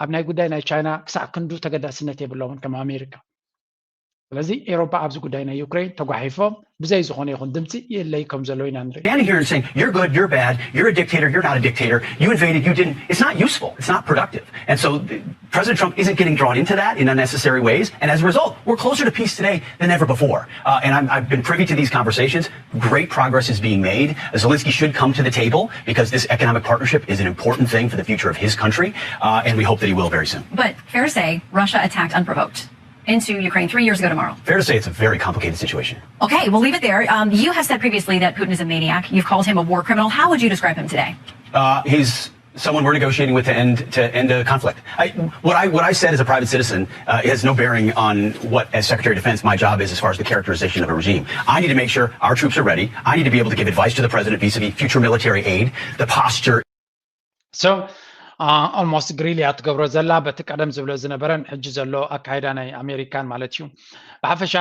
ኣብ ናይ ጉዳይ ናይ ቻይና ክሳዕ ክንዱ ተገዳስነት የብሎምን ከም ኣሜሪካ። ስለዚ ኤውሮጳ ኣብዚ ጉዳይ ናይ ዩክሬን ተጓሒፎም ብዘይ ዝኾነ ይኹን ድምፂ የለይ ከም ዘለዉ ኢና ንርኢ። Standing here and saying, you're good, you're bad, you're a dictator, you're not a dictator, you invaded, you didn't, it's not useful, it's not productive. And so President Trump isn't getting drawn into that in unnecessary ways. And as a result, we're closer to peace today than ever before. Uh, and I'm, I've been privy to these conversations. Great progress is being made. Zelensky should come to the table because this economic partnership is an important thing for the future of his country. Uh, and we hope that he will very soon. But fair to say, Russia attacked unprovoked into Ukraine three years ago tomorrow. Fair to say it's a very complicated situation. Okay, we'll leave it there. Um, you have said previously that Putin is a maniac. You've called him a war criminal. How would you describe him today? Uh, he's someone we're negotiating with to end to end a conflict. I, what I what I said as a private citizen uh, has no bearing on what, as Secretary of Defense, my job is as far as the characterization of a regime. I need to make sure our troops are ready. I need to be able to give advice to the president vis-a-vis future military aid, the posture. So uh, almost ግሪል እያ ትገብሮ ዘላ በቲ ቀደም ዝብሎ ዝነበረን ሕጂ ዘሎ ኣካይዳ ናይ ኣሜሪካን ማለት እዩ። ብሓፈሻ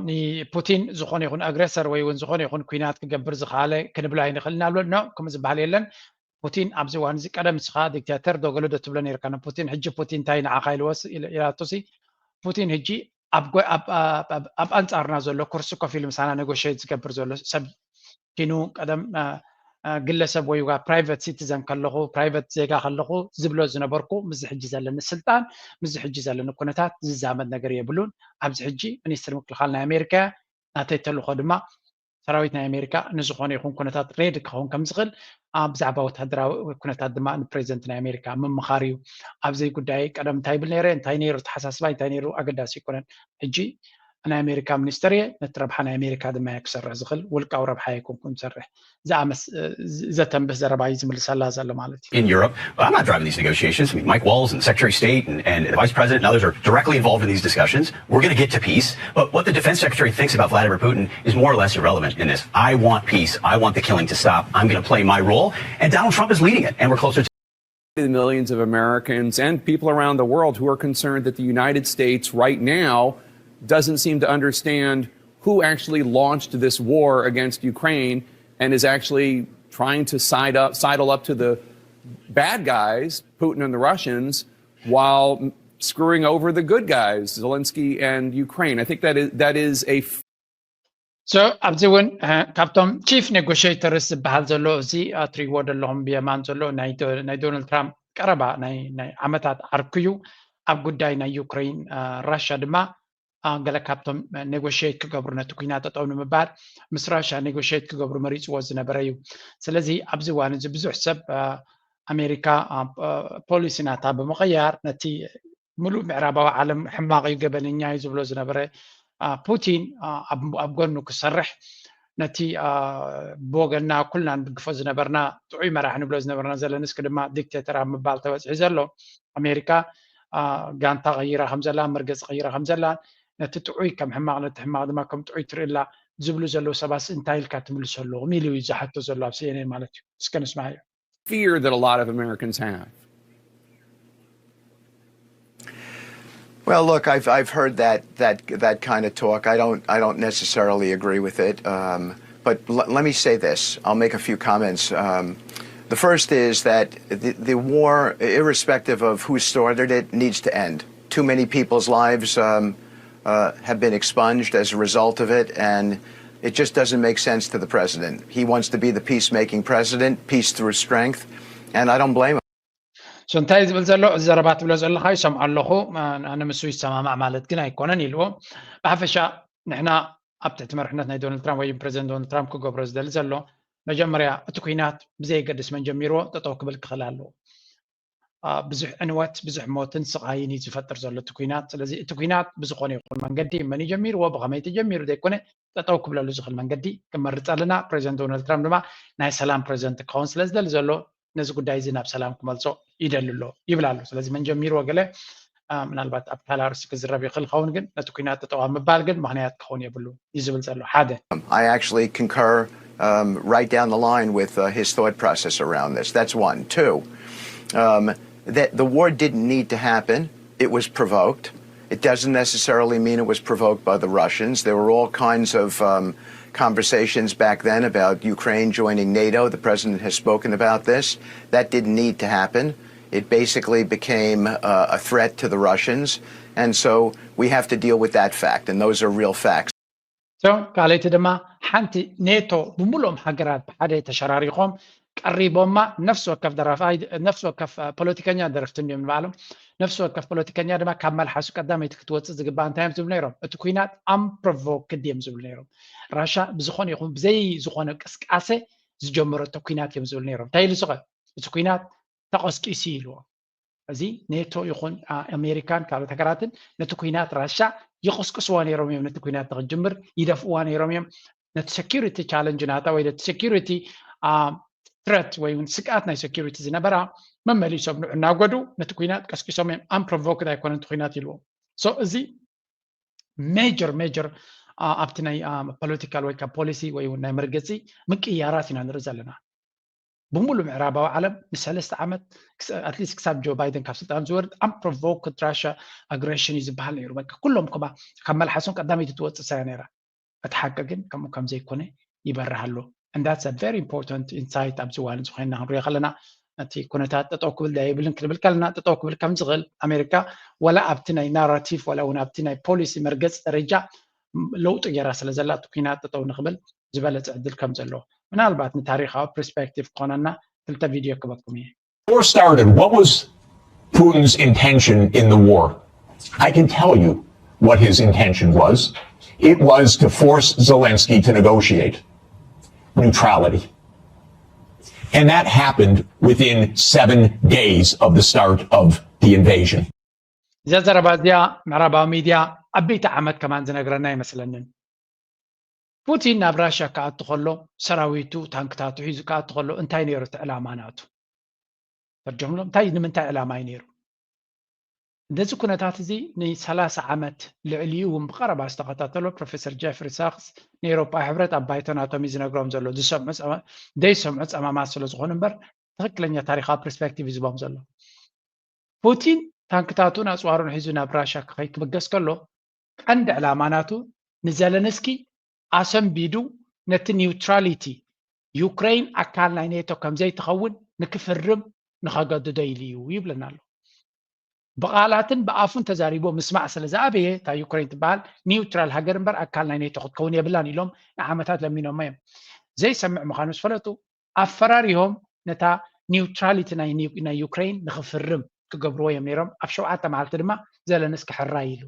ኒፑቲን ዝኾነ ይኹን ኣግሬሰር ወይ እውን ዝኾነ ይኹን ኩናት ክገብር ዝኸኣለ ክንብሎ ኣይንኽእል ኢና ኣሎ ኖ ከምኡ ዝበሃል የለን። ፑቲን ኣብዚ እዋን እዚ ቀደም ንስኻ ዲክታተር ዶ ገለ ዶ ትብሎ ነርካ ንፑቲን፣ ሕጂ ፑቲን እንታይ ንዓኻ ኢልወስ ኢላቶሲ ፑቲን ሕጂ ኣብ ኣንጻርና ዘሎ ኩርሲ ኮፍ ኢሉ ምሳና ኔጎሽት ዝገብር ዘሎ ሰብ ኪኑ ቀደም ግለሰብ ወይ ዋ ፕራይቨት ሲቲዘን ከለኹ ፕራይቨት ዜጋ ከለኹ ዝብሎ ዝነበርኩ ምስዚ ሕጂ ዘለኒ ስልጣን ምስዚ ሕጂ ዘለኒ ኩነታት ዝዛመድ ነገር የብሉን። ኣብዚ ሕጂ ሚኒስትር ምክልኻል ናይ ኣሜሪካ ናተይ ተልእኾ ድማ ሰራዊት ናይ ኣሜሪካ ንዝኾነ ይኹን ኩነታት ሬዲ ክኸውን ከም ዝኽእል ብዛዕባ ወታደራዊ ኩነታት ድማ ንፕሬዚደንት ናይ ኣሜሪካ ምምኻር እዩ። ኣብዘይ ጉዳይ ቀደም እንታይ ይብል ነይረ እንታይ ነይሩ ተሓሳስባይ እንታይ ነይሩ ኣገዳሲ ኣይኮነን። ሕጂ ናይ ኣሜሪካ ሚኒስተር እየ ነቲ ረብሓ ናይ ኣሜሪካ ድማ እየ ክሰርሕ ዝኽእል ውልቃዊ ረብሓ ኣይኮንኩን ዝሰርሕ። ዘተንብህ ዘረባ እዩ ዝምልሰላ ዘሎ ማለት እዩ። In Europe, but I'm not driving these negotiations. I mean, Mike Waltz and the Secretary of State and, and the Vice President and others are directly involved in these discussions. We're going to get to peace. But what the defense secretary thinks about Vladimir Putin is more or less irrelevant in this. I want peace. I want the killing to stop. I'm going to play my role. And Donald Trump is leading it. And we're closer to the millions of Americans and people around the world who are concerned that the United States right now doesn't seem to understand who actually launched this war against Ukraine and is actually trying to side up, sidle up to the bad guys, Putin and the Russians, while screwing over the good guys, Zelensky and Ukraine. I think that is that is a so ኣብዚ እውን ካብቶም ቺፍ ኔጎሽተርስ ዝበሃል ዘሎ እዚ ኣትሪዎ ዘለኹም ብየማን ዘሎ ናይ ዶናልድ ትራምፕ ቀረባ ናይ ዓመታት ዓርኩ እዩ። ኣብ ጉዳይ ናይ ዩክሬን ራሻ ድማ ገለ ካብቶም ኔጎሽት ክገብሩ ነቲ ኩናት ጠጠው ንምባል ምስ ራሻ ኔጎሽት ክገብሩ መሪፅዎ ዝነበረ እዩ። ስለዚ ኣብዚ እዋን እዚ ብዙሕ ሰብ ኣሜሪካ ፖሊሲ ናታ ብምቕያር ነቲ ምሉእ ምዕራባዊ ዓለም ሕማቕ እዩ ገበነኛ እዩ ዝብሎ ዝነበረ ፑቲን ኣብ ጎኑ ክሰርሕ ነቲ ብወገንና ኩልና ንድግፎ ዝነበርና ጥዑይ መራሒ ንብሎ ዝነበርና ዘለንስኪ ድማ ዲክቴተር ኣብ ምባል ተበፅሒ ዘሎ ኣሜሪካ ጋንታ ቀይራ ከም ዘላ መርገፂ ቀይራ ከም ዘላ ነቲ ጥዑይ ከም ሕማቕ ነቲ ሕማቕ ድማ ከም ጥዑይ ትርኢ ኣላ ዝብሉ ዘለዉ ሰባት እንታይ ኢልካ ትምልሰሎም ኢሉ እዩ ዝሓቶ ዘሎ ኣብ ሲኤንኤን ማለት እዩ። እስከ ንስማዮ። Fear that a lot of Americans have. Well, look, I've I've heard that that that kind of talk. I don't I don't necessarily agree with it. Um, but l- let me say this. I'll make a few comments. Um, the first is that the, the war, irrespective of who started it, needs to end. Too many people's lives um, uh, have been expunged as a result of it, and it just doesn't make sense to the president. He wants to be the peacemaking president, peace through strength, and I don't blame him. ሶ እንታይ ዝብል ዘሎ እዚ ዘረባ ትብሎ ዘለካ ይሰምዖ ኣለኹ። ኣነ ምስ ይሰማማዕ ማለት ግን ኣይኮነን ኢልዎ። ብሓፈሻ ንሕና ኣብ ትሕቲ መርሕነት ናይ ዶናልድ ትራምፕ ወይ ፕሬዚደንት ዶናልድ ትራምፕ ክገብሮ ዝደሊ ዘሎ መጀመርያ እቲ ኩናት ብዘየገድስ መን ጀሚርዎ ጠጠው ክብል ክኽእል ኣለዎ። ብዙሕ ዕንወት ብዙሕ ሞትን ስቓይን እዩ ዝፈጥር ዘሎ እቲ ኩናት። ስለዚ እቲ ኩናት ብዝኾነ ይኹን መንገዲ መን ጀሚርዎ ብኸመይ ተጀሚሩ ዘይኮነ ጠጠው ክብለሉ ዝኽእል መንገዲ ክመርፅ ኣለና። ፕሬዚደንት ዶናልድ ትራምፕ ድማ ናይ ሰላም ፕሬዚደንት ክኸውን ስለ ዝደሊ ዘሎ ነዚ ጉዳይ እዚ ናብ ሰላም ክመልሶ ይደሊ ኣሎ ይብል ኣሎ። ስለዚ መን ጀሚርዎ ገለ ምናልባት ኣብ ካልእ ኣርእስቲ ክዝረብ ይኽእል ኸውን ግን ነቲ ኩናት ጠጠው ኣብ ምባል ግን ምኽንያት ክኸውን የብሉ እዩ ዝብል ዘሎ ሓደ I actually concur um, right down the line with uh, his thought process around this. That's one. Two, um, that the war didn't need to happen. It was provoked. It doesn't necessarily mean it was provoked by the Russians. There were all kinds of um, conversations back then about Ukraine joining NATO. The president has spoken about this. That didn't need to happen. It basically became uh, a threat to the Russians. And so we have to deal with that fact. And those are real facts. ካልኣይቲ ድማ ሓንቲ ኔቶ ብምሉኦም ሃገራት ብሓደ ተሸራሪኾም ቀሪቦማ ነፍሲ ወከፍ ደራፋይ ነፍሲ ወከፍ ፖለቲከኛ ደረፍቲ እዮም ንባዕሎም ነፍሲ ወከፍ ፖለቲከኛ ድማ ካብ መልሓሱ ቀዳመይቲ ክትወፅእ ዝግባእ እንታይ እዮም ዝብሉ ነይሮም? እቲ ኩናት ኣምፕሮቮክድ እዮም ዝብሉ ነይሮም። ራሻ ብዝኾነ ይኹን ብዘይ ዝኾነ ቅስቃሴ ዝጀመረቶ ኩናት እዮም ዝብሉ ነይሮም። እንታይ ኢሉ ስኸ እቲ ኩናት ተቐስቂሱ ኢልዎ። እዚ ኔቶ ይኹን ኣሜሪካን ካልኦት ሃገራትን ነቲ ኩናት ራሻ ይቕስቅስዋ ነይሮም እዮም። ነቲ ኩናት ንክጅምር ይደፍእዋ ነይሮም እዮም። ነቲ ሴኪሪቲ ቻለንጅ ናታ ወይ ነቲ ሴኪሪቲ threat ወይ እውን ስግኣት ናይ security ዝነበራ መመሊሶም ንዑ እናጎዱ ነቲ ኩናት ቀስቂሶም እዮም። Unprovoked ኣይኮነን እቲ ኩናት ኢልዎ። So እዚ major major ኣብቲ ናይ political ወይ ካብ policy ወይ እውን ናይ መርገፂ ምቅያራት ኢና ንርኢ ዘለና። ብምሉእ ምዕራባዊ ዓለም ንሰለስተ ዓመት at least ክሳብ ጆ ባይደን ካብ ስልጣን ዝወርድ unprovoked Russia aggression እዩ ዝበሃል ነይሩ። በቃ ኩሎም ከማ ካብ መልሓሶም ቀዳመይቲ ትወፅእ ሳያ ነይራ። እቲ ሓቂ ግን ከምኡ ከም ዘይኮነ ይበርህ ኣሎ። And that's a very important insight ኣብዚ እዋን እዚ ኮይንና ክንሪኦ ከለና እቲ ኩነታት ጠጠው ክብል ዳ የብልን ክንብል ከለና ጠጠው ክብል ከም ዝኽእል ኣሜሪካ ዋላ ኣብቲ ናይ ናራቲቭ ዋላ እውን ኣብቲ ናይ policy መርገፂ ደረጃ ለውጢ ገይራ ስለ ዘላ እቲ ኩናት ጠጠው ንክብል ዝበለፀ ዕድል ከም ዘሎ ምናልባት ንታሪኻዊ perspective ክኾነና ክልተ ቪድዮ ክበኩም እየ። War started, what was Putin's intention in the war? I can tell you what his intention was. It was to force Zelensky to negotiate neutrality. And that happened within seven days of the start of the invasion. እዛ ዘረባ እዚኣ ምዕራባዊ ሚድያ ዓበይቲ ዓመት ከማን ዝነግረና ኣይመስለንን። ፑቲን ናብ ራሽያ ክኣቱ ከሎ ሰራዊቱ ታንክታቱ ሒዙ ክኣቱ ከሎ እንታይ ነይሩ እቲ ዕላማ ናቱ? ፈርጆምሎም እንታይ ንምንታይ ዕላማ እዩ ነይሩ? እንደዚ ኩነታት እዚ ንሰላሳ ዓመት ልዕሊኡ እውን ብቐረባ ዝተኸታተሎ ፕሮፌሰር ጀፍሪ ሳክስ ንኤሮፓ ሕብረት ኣብ ባይቶ ናቶም እዩ ዝነግሮም ዘሎ ዝሰምዑ ዘይሰምዑ ፀማማት ስለ ዝኾኑ እምበር ትኽክለኛ ታሪካዊ ፐርስፔክቲቭ ይዝቦም ዘሎ። ፑቲን ታንክታቱን ኣፅዋሩን ሒዙ ናብ ራሻ ክኸይ ክብገስ ከሎ ቀንዲ ዕላማ ናቱ ንዘለንስኪ ኣሰንቢዱ ነቲ ኒውትራሊቲ ዩክሬን ኣካል ናይ ኔቶ ከምዘይትኸውን ንክፍርም ንኸገድዶ ኢሉ እዩ ይብለና ኣሎ። ብቓላትን ብኣፉን ተዛሪቦ ምስማዕ ስለ ዝኣበየ እታ ዩክሬን ትበሃል ኒውትራል ሃገር እምበር ኣካል ናይ ኔቶ ክትከውን የብላን ኢሎም ንዓመታት ለሚኖሞ እዮም። ዘይሰምዕ ምዃኑ ዝፈለጡ ኣፈራሪሆም ነታ ኒውትራሊቲ ናይ ዩክሬን ንክፍርም ክገብርዎ እዮም ነይሮም። ኣብ ሸውዓተ መዓልቲ ድማ ዘለንስኪ ሕራይ ኢሉ።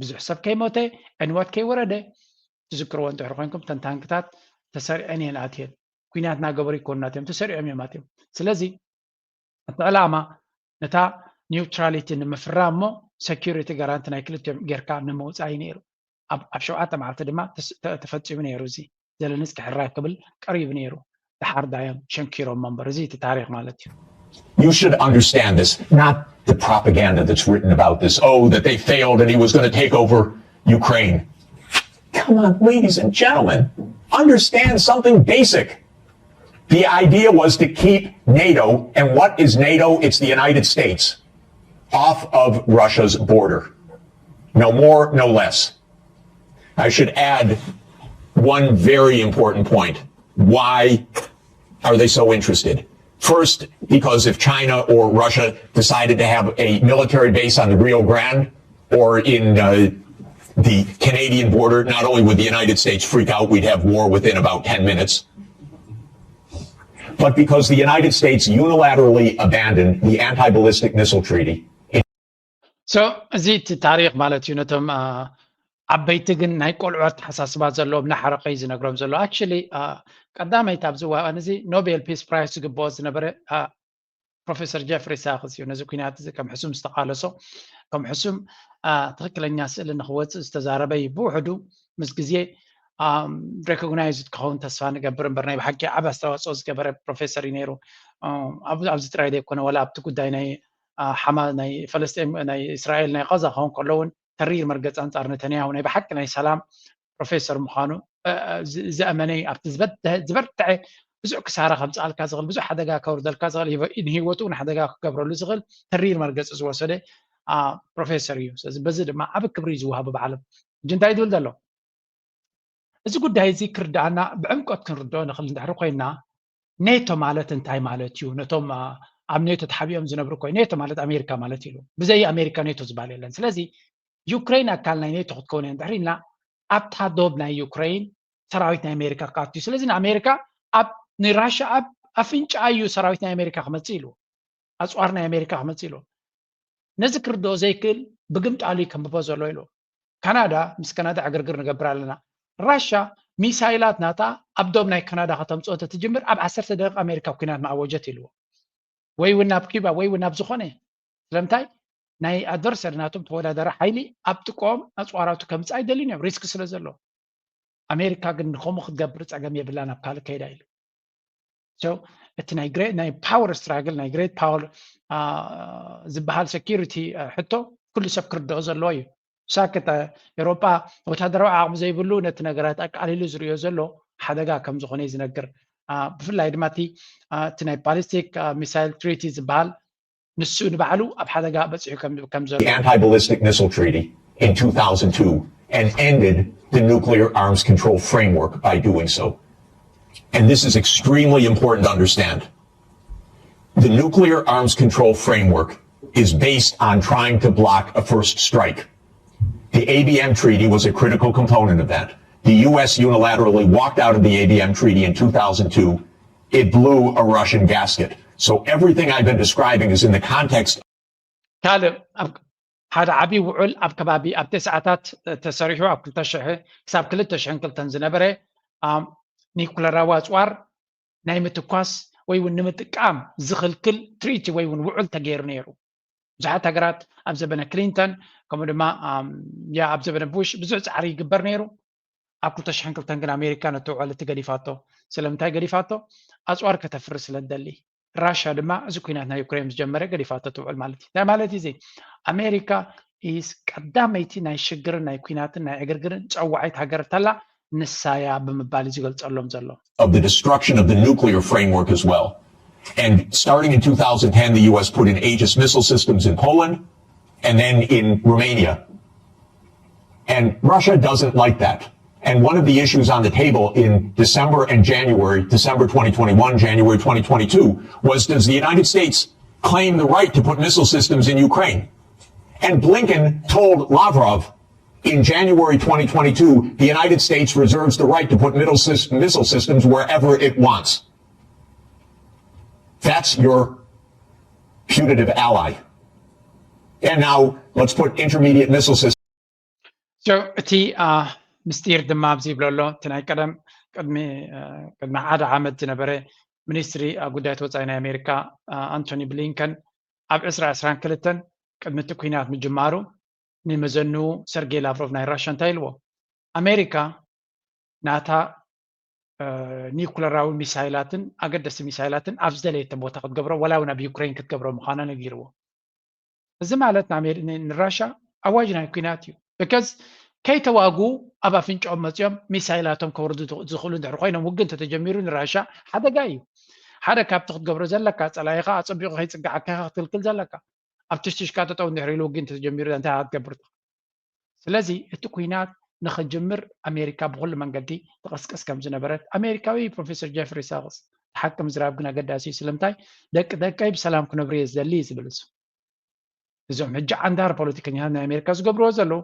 ብዙሕ ሰብ ከይሞተ ዕንወት ከይወረደ ትዝክርዎ እንድሕር ኮይንኩም እተን ታንክታት ተሰሪዐን እየን ኣትየን። ኩናት እናገበሩ ይኮኑና እዮም ተሰሪዖም እዮም ኣትዮም። ስለዚ እቲ ዕላማ ነታ ኒውትራሊቲ ንምፍራም እሞ ሰኪሪቲ ጋራንቲ ናይ ክልቲኦም ጌርካ ንምውፃእ እዩ ነይሩ። ኣብ ሸውዓተ መዓልቲ ድማ ተፈፂሙ ነይሩ። እዚ ዘለንስኪ ሕራይ ክብል ቀሪቡ ነይሩ። ድሓር ዳዮም ሸንኪሮሞ እምበር እዚ እቲ ታሪክ ማለት እዩ። You should understand this, not the propaganda that's written about this, oh, that they failed and he was going to take over Ukraine. Come on, ladies and gentlemen, understand something basic. The idea was to keep NATO, and what is NATO? It's the United States, off of Russia's border. No more, no less. I should add one very important point. Why are they so interested? First, because if China or Russia decided to have a military base on the Rio Grande or in uh, the Canadian border, not only would the United States freak out, we'd have war within about ten minutes. But because the United States unilaterally abandoned the anti ballistic missile treaty. So እዚ እቲ ታሪክ ማለት እዩ ነቶም ዓበይቲ ግን ናይ ቆልዑ ኣተሓሳስባ ዘለዎም ናሓረቀይ ዝነግሮም ዘሎ actually ቀዳመይቲ ኣብዚ እዋን እዚ ኖቤል ፒስ ፕራይስ ዝግብኦ ዝነበረ ፕሮፌሰር ጀፍሪ ሳክስ እዩ ነዚ ኩናት እዚ ከም ሕሱም ዝተቃለሶ ከም ሕሱም ትክክለኛ ስእሊ ንክወፅእ ዝተዛረበ እዩ። ብውሕዱ ምስ ግዜ ሬኮግናይዝ ክኸውን ተስፋ ንገብር እምበር ናይ ብሓቂ ዓብ ኣስተዋፅኦ ዝገበረ ፕሮፌሰር እዩ ነይሩ። ኣብዚ ጥራይ ዘይኮነ ወላ ኣብቲ ጉዳይ ናይ ሓማ ናይ ፈለስጢን ናይ እስራኤል ናይ ቃዛ ክኸውን ከሎ እውን ተሪር መርገፂ ኣንፃር ነተንያሁ ናይ ብሓቂ ናይ ሰላም ፕሮፌሰር ምዃኑ ዝኣመነ ኣብቲ ዝበርትዐ ብዙሕ ክሳራ ከምፅኣልካ ዝኽእል ብዙሕ ሓደጋ ከውርደልካ ዝኽእል ንሂወቱ እውን ሓደጋ ክገብረሉ ዝኽእል ተሪር መርገፂ ዝወሰደ ፕሮፌሰር እዩ። ስለዚ በዚ ድማ ዓብ ክብሪ እዩ ዝወሃቡ ብዓለም ሕጂ እንታይ ዝብል ዘሎ እዚ ጉዳይ እዚ ክርዳኣና ብዕምቆት ክንርድኦ ንኽእል እንድሕሪ ኮይና ኔቶ ማለት እንታይ ማለት እዩ? ነቶም ኣብ ኔቶ ተሓቢኦም ዝነብሩ ኮይ ኔቶ ማለት ኣሜሪካ ማለት ኢሉ ብዘይ ኣሜሪካ ኔቶ ዝበሃል የለን። ስለዚ ዩክሬን ኣካል ናይ ኔቶ ክትከውን እያ እንድሕር ኢልና ኣብታ ዶብ ናይ ዩክሬን ሰራዊት ናይ ኣሜሪካ ክኣቱ እዩ። ስለዚ ንኣሜሪካ ኣብ ንራሻ ኣብ ኣፍንጫ እዩ ሰራዊት ናይ ኣሜሪካ ክመፅእ ኢሉ ኣፅዋር ናይ ኣሜሪካ ክመፅእ ኢሉ ነዚ ክርድኦ ዘይክእል ብግምጣሉ እዩ ከንብቦ ዘሎ ኢሉ። ካናዳ ምስ ካናዳ ዕግርግር ንገብር ኣለና። ራሻ ሚሳይላት ናታ ኣብ ዶብ ናይ ካናዳ ከተምፅኦ እንተትጅምር ኣብ ዓሰርተ ደቂቃ ኣሜሪካ ኩናት ምኣወጀት ኢልዎ። ወይ እውን ናብ ኪባ ወይ እውን ናብ ዝኾነ ስለምንታይ ናይ ኣድቨርሰሪ ናቶም ተወዳደሪ ሓይሊ ኣብ ጥቆም ኣፅዋራቱ ከምፅእ ኣይደልን እዮም ሪስክ ስለ ዘሎ። ኣሜሪካ ግን ንከምኡ ክትገብር ፀገም የብላን ኣብ ካልእ ከይዳ ኢሉ። So እቲ ናይ ግሬት ናይ power struggle ናይ great power ዝበሃል security ሕቶ ኩሉ ሰብ ክርድኦ ዘለዎ እዩ። ሳክት ኤውሮጳ ወታደራዊ ዓቕሚ ዘይብሉ ነቲ ነገራት ኣቃሊሉ ዝርእዮ ዘሎ ሓደጋ ከም ዝኾነ እዩ ዝነግር። ብፍላይ ድማ እቲ ናይ ballistic missile treaty ዝበሃል ንሱ ንባዕሉ ኣብ ሓደጋ በፂሑ ከም ዘሎ anti-ballistic missile treaty in two thousand two and ended the nuclear arms control framework by doing so. And this is extremely important to understand. The nuclear arms control framework is based on trying to block a first strike. The A B M treaty was a critical component of that. The U S unilaterally walked out of the A B M treaty in two thousand two. It blew a Russian gasket. So everything I've been describing is in the context ካልእ ሓደ ዓብዪ ውዑል ኣብ ከባቢ ኣብ ተስዓታት ተሰሪሑ ኣብ ክልተ ሽሕ ክሳብ ክልተ ሽሕን ክልተን ዝነበረ ኒኩለራዊ ኣፅዋር ናይ ምትኳስ ወይ እውን ንምጥቃም ዝኽልክል ትሪቲ ወይ እውን ውዑል ተገይሩ ነይሩ። ብዙሓት ሃገራት ኣብ ዘበነ ክሊንተን ከምኡ ድማ ኣብ ዘበነ ቡሽ ብዙሕ ፃዕሪ ይግበር ነይሩ። ኣብ ክልተ ሽሕን ክልተን ግን ኣሜሪካ ነቲ ውዕል እቲ ገዲፋቶ። ስለምንታይ ገዲፋቶ? ኣፅዋር ከተፍሪ ስለ ትደሊ። ራሽያ ድማ እዚ ኩናት ናይ ዩክሬን ምስ ጀመረ ገዲፋቶ ትውዕል ማለት እዩ። እንታይ ማለት እዩ እዚ? ኣሜሪካ ኢስ ቀዳመይቲ ናይ ሽግርን ናይ ኩናትን ናይ ዕግርግርን ፀዋዒት ሃገር ተላ ንሳያ ብምባል እዩ ዝገልፀሎም ዘሎ። of the destruction of the nuclear framework as well. And starting in two thousand ten, the U S put in Aegis missile systems in Poland and then in Romania. And Russia doesn't like that. And one of the issues on the table in December and January, December twenty twenty-one, January twenty twenty-two, was, does the United States claim the right to put missile systems in Ukraine? And Blinken told Lavrov in January twenty twenty-two, the United States reserves the right to put middle sys- missile systems wherever it wants. That's your putative ally. And now let's put intermediate missile systems. So እቲ ምስጢር ድማ ኣብዚ ይብሎ ኣሎ። እቲ ናይ ቀደም ቅድሚ ቅድሚ ሓደ ዓመት ዝነበረ ሚኒስትሪ ጉዳያት ወፃኢ ናይ ኣሜሪካ ኣንቶኒ ብሊንከን ኣብ ዕስራ ዕስራን ክልተን ቅድሚ እቲ ኩናት ምጅማሩ ንመዘንኡ ሰርጌይ ላቭሮቭ ናይ ራሽያ እንታይ ኢልዎ? ኣሜሪካ ናታ ኒኩለራዊ ሚሳይላትን ኣገደስቲ ሚሳይላትን ኣብ ዝደለየቶ ቦታ ክትገብሮ ዋላ እውን ኣብ ዩክሬን ክትገብሮ ምዃና ነጊርዎ። እዚ ማለት ንራሻ ኣዋጅ ናይ ኩናት እዩ። ብከዝ ከይተዋጉ ኣብ ኣፍንጫኦም መፂኦም ሚሳይላቶም ከወርዱ ዝኽእሉ እንድሕር ኮይኖም ውግእ እንተተጀሚሩ ንራሻ ሓደጋ እዩ። ሓደ ካብቲ ክትገብሮ ዘለካ ፀላኢኻ ኣፀቢቑ ከይፅግዓካ ኢኻ ክትክልክል ዘለካ። ኣብ ትሽትሽካ ጠጠው እንድሕር ኢሉ ውግእ እንተተጀሚሩ እንታይ ክትገብር ትኽእል? ስለዚ እቲ ኩናት ንኽጅምር ኣሜሪካ ብኩሉ መንገዲ ትቕስቅስ ከም ዝነበረት ኣሜሪካዊ ፕሮፌሰር ጀፍሪ ሳክስ ሓቂ ምዝራብ ግን ኣገዳሲ እዩ። ስለምንታይ ደቂ ደቀይ ብሰላም ክነብሩ እየ ዝደሊ እዩ ዝብል እሱ። እዞም ሕጂ ዓንዳር ፖለቲከኛታት ናይ ኣሜሪካ ዝገብርዎ ዘለዉ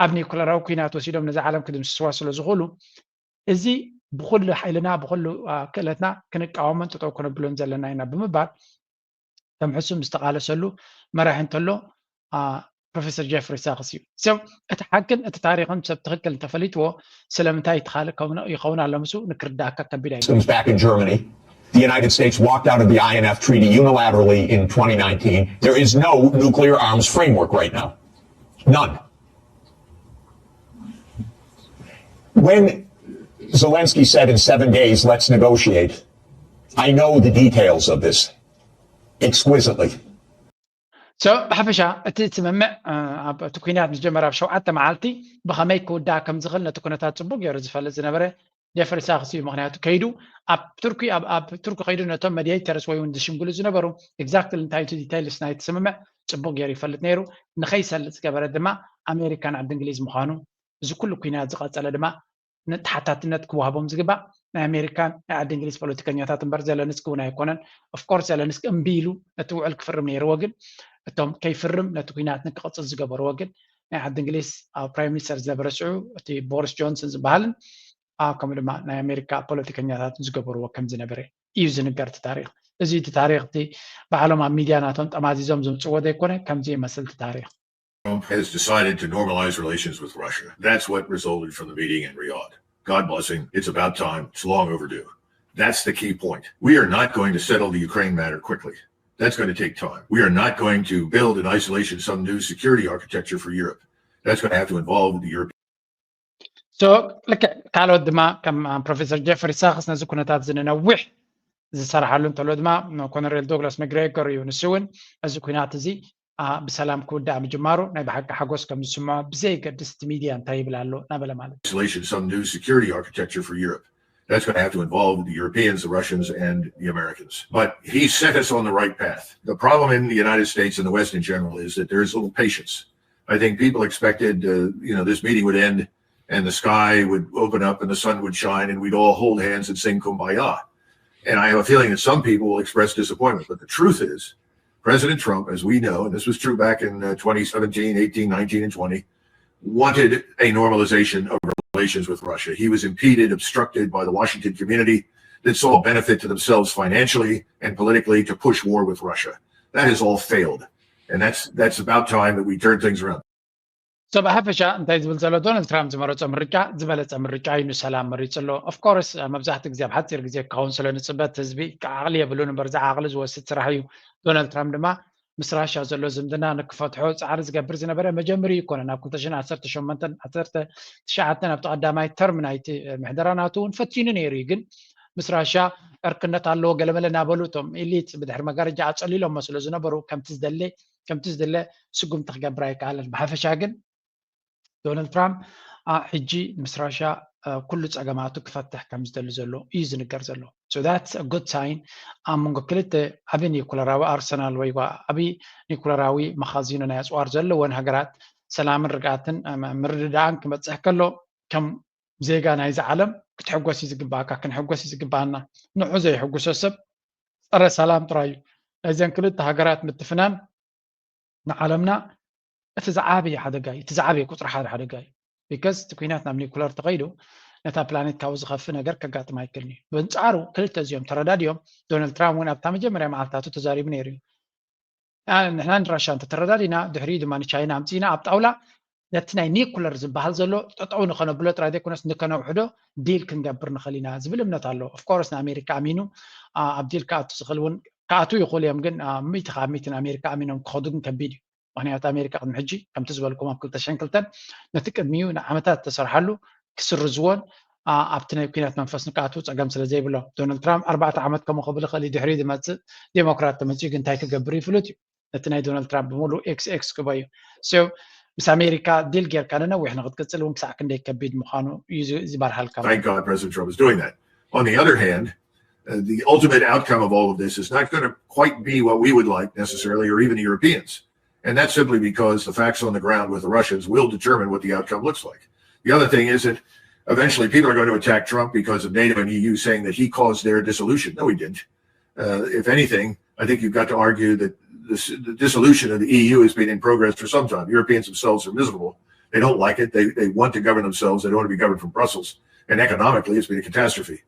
ኣብ ኒኩለራዊ ኩናት ወሲዶም ነዛ ዓለም ክድምስስዋ ስለ ዝኽእሉ እዚ ብኩሉ ሓይልና ብኩሉ ክእለትና ክንቃወሞን ጠጠው ክነብሎን ዘለና ኢና ብምባል ከም ሕሱም ዝተቓለሰሉ መራሒ እንተሎ ፕሮፌሰር ጀፍሪ ሳክስ እዩ። ሰብ እቲ ሓቅን እቲ ታሪኽን ሰብ ትኽክል እንተፈሊጥዎ ስለምንታይ እቲ ካልእ ይኸውን ኣሎ ምስኡ ንክርዳእካ ከቢድ ኣይኮነን። Back in Germany, the United States walked out of the I N F treaty unilaterally in twenty nineteen. There is no nuclear arms framework right now. None. When Zelensky said in seven days, let's negotiate, I know the details of this exquisitely. So ብሓፈሻ እቲ ስምምዕ ኣብ እቲ ኩናት ምስ ጀመረ ኣብ ሸውዓተ መዓልቲ ብኸመይ ክውዳእ ከም ዝኽእል ነቲ ኩነታት ጽቡቅ ገይሩ ዝፈልጥ ዝነበረ ጀፍሪ ሳክስ እዩ። ምክንያቱ ከይዱ ኣብ ቱርኪ ኣብ ቱርኪ ከይዱ ነቶም መዲያተርስ ወይ እውን ዝሽምግሉ ዝነበሩ exactly እንታይ እቲ details ናይቲ ስምምዕ ጽቡቅ ገይሩ ይፈልጥ ነይሩ። ንኸይሰልጥ ዝገበረ ድማ ኣሜሪካ ንዓዲ እንግሊዝ ምዃኑ እዚ ኩሉ ኩናት ዝቐጸለ ድማ ተሓታትነት ክወሃቦም ዝግባእ ናይ ኣሜሪካን ናይ ዓዲ እንግሊዝ ፖለቲከኛታት እምበር ዘለንስኪ እውን ኣይኮነን። Of course ዘለንስኪ እምቢ ኢሉ ነቲ ውዕል ክፍርም ነይርዎ፣ ግን እቶም ከይፍርም ነቲ ኩናት ንክቕፅል ዝገበርዎ ግን ናይ ዓዲ እንግሊዝ ፕራይም ሚኒስተር ዝነበረ ሽዑ እቲ ቦሪስ ጆንሰን ዝበሃልን ከምኡ ድማ ናይ ኣሜሪካ ፖለቲከኛታትን ዝገበርዎ ከም ዝነበረ እዩ ዝንገር እቲ ታሪክ። እዚ እቲ ታሪክ እቲ ባዕሎም ኣብ ሚድያ ናቶም ጠማዚዞም ዘምፅዎ ዘይኮነ ከምዚ ይመስል እቲ ታሪክ። Trump has decided to normalize relations with Russia. That's what resulted from the meeting in Riyadh. God bless him. It's about time. It's long overdue. That's the key point. We are not going to settle the Ukraine matter quickly. That's going to take time. We are not going to build an isolation, some new security architecture for Europe. That's going to have to involve the European. So, ልክዕ ካልኦት ድማ ከም ፕሮፌሰር ጀፍሪ ሳክስ ነዚ ኩነታት እዚ ንነዊሕ ዝሰርሓሉ እንተሎ ድማ ኮነሬል ዶግላስ መግሬጎር እዩ። ንሱ እውን እዚ ኩናት እዚ ብሰላም ክውዳእ ምጅማሩ ናይ ብሓቂ ሓጎስ ከም ዝስምዖ ብዘይገድስ እቲ ሚድያ እንታይ ይብል ኣሎ እናበለ ማለት እዩ። Some new security architecture for Europe. That's going to have to involve the Europeans, the Russians, and the Americans. But he set us on the right path. The problem in the United States and the West in general is that there's little patience. I think people expected, uh, you know, this meeting would end and the sky would open up and the sun would shine and we'd all hold hands and sing Kumbaya. And I have a feeling that some people will express disappointment. But the truth is, President Trump, as we know, and this was true back in uh, twenty seventeen, eighteen, nineteen, and twenty, wanted a normalization of relations with Russia. He was impeded, obstructed by the Washington community that saw a benefit to themselves financially and politically to push war with Russia. That has all failed. And that's, that's about time that we turn things around. So ብሓፈሻ እንታይ ዝብል ዘሎ ዶናልድ ትራምፕ ዝመረፆ ምርጫ ዝበለፀ ምርጫ እዩ። ንሰላም መሪፁ ኣሎ። Of course መብዛሕትኡ ግዜ ኣብ ሓፂር ግዜ ክኸውን ስለ ንፅበት ህዝቢ ዓቕሊ የብሉን እምበር እዚ ዓቕሊ ዝወስድ ስራሕ እዩ። ዶናልድ ትራምፕ ድማ ምስ ራሻ ዘሎ ዝምድና ንክፈትሖ ፃዕሪ ዝገብር ዝነበረ መጀመሪ ይኮነ ናብ ክልተ ሽሕን ዓሰርተ ሸሞንተን ዓሰርተ ትሽዓተን ኣብቲ ቀዳማይ ተርም ናይቲ ምሕደራ ናቱ እውን ፈቲኑ ነይሩ እዩ። ግን ምስ ራሻ ዕርክነት ኣለዎ ገለመለ እናበሉ እቶም ኢሊት ብድሕሪ መጋረጃ ኣፀሊሎሞ ስለ ዝነበሩ ከምቲ ዝደለ ከምቲ ዝድለ ስጉምቲ ክገብር ኣይከኣለን። ብሓፈሻ ግን ዶናልድ ትራምፕ ሕጂ ምስ ራሻ ኩሉ ፀገማቱ ክፈትሕ ከም ዝደሊ ዘሎ እዩ ዝንገር ዘሎ። So that's a good sign ኣብ መንጎ ክልተ ዓቢ ኒኩለራዊ ኣርሰናል ወይ ዓቢ ኒኩለራዊ መኻዚኖ ናይ ኣፅዋር ዘለወን ሃገራት ሰላምን ርግኣትን ምርድዳእን ክመፅሕ ከሎ ከም ዜጋ ናይዚ ዓለም ክትሕጎስ እዩ ዝግባእካ፣ ክንሕጎስ እዩ ዝግባኣና። ንዑ ዘይሕጉሶ ሰብ ፀረ ሰላም ጥራይ እዩ። ናይዘን ክልተ ሃገራት ምትፍናን ንዓለምና እቲ ዝዓበየ ሓደጋ እዩ፣ እቲ ዝዓበየ ቁፅሪ ሓደ ሓደጋ እዩ። Because እቲ ኩናት ናብ ኒኩለር ተኸይዱ ነታ ፕላኔት ካብኡ ዝኸፍእ ነገር ከጋጥም ኣይክእልን እዩ። በንፃሩ ክልተ እዚኦም ተረዳዲኦም፣ ዶናልድ ትራምፕ እውን ኣብታ መጀመርያ መዓልታቱ ተዛሪቡ ነይሩ እዩ። ንሕና ንራሻ እንተተረዳዲና ድሕሪኡ ድማ ንቻይና ኣምፂእና ኣብ ጣውላ ነቲ ናይ ኒኩለር ዝበሃል ዘሎ ጠጠው ንኸነብሎ ጥራይ ዘይኮነስ ንከነውሕዶ ዲል ክንገብር ንኽእል ኢና ዝብል እምነት ኣሎ። Of course ንኣሜሪካ ኣሚኑ ኣብ ዲል ክኣቱ ዝኽእል እውን ክኣቱ ይኽእሉ እዮም፣ ግን ሚእቲ ካብ ሚእቲ ንኣሜሪካ ኣሚኖም ክኸዱ ግን ከቢድ እዩ። ምክንያቱ ኣሜሪካ ቅድሚ ሕጂ ከምቲ ዝበልኩም ኣብ ክልተ ሽሕን ክልተን ነቲ ቅድሚኡ ንዓመታት ዝተሰርሓሉ ክስርዝዎን ኣብቲ ናይ ኩናት መንፈስ ንክኣትዉ ፀገም ስለ ዘይብሎ ዶናልድ ትራምፕ ኣርባዕተ ዓመት ከምኡ ክብል ይኽእል እዩ። ድሕሪ ዝመፅእ ዴሞክራት ተመፅኡ ግን እንታይ ክገብር እዩ ፍሉጥ እዩ። ነቲ ናይ ዶናልድ ትራምፕ ብምሉእ ኤክስ ኤክስ ክበዩ ምስ ኣሜሪካ ዲል ጌርካ ንነዊሕ ንክትቅፅል እውን ክሳዕ ክንደይ ከቢድ ምዃኑ እዩ ዝበርሃልካ። On the other hand, uh, the ultimate outcome of all of this is not going to quite be what we would like necessarily, or even Europeans. And that's simply because the facts on the ground with the Russians will determine what the outcome looks like. The other thing is that eventually people are going to attack Trump because of NATO and E U saying that he caused their dissolution. No, he didn't. Uh, if anything, I think you've got to argue that this, the dissolution of the E U has been in progress for some time. Europeans themselves are miserable. They don't like it. They, they want to govern themselves. They don't want to be governed from Brussels. And economically, it's been a catastrophe.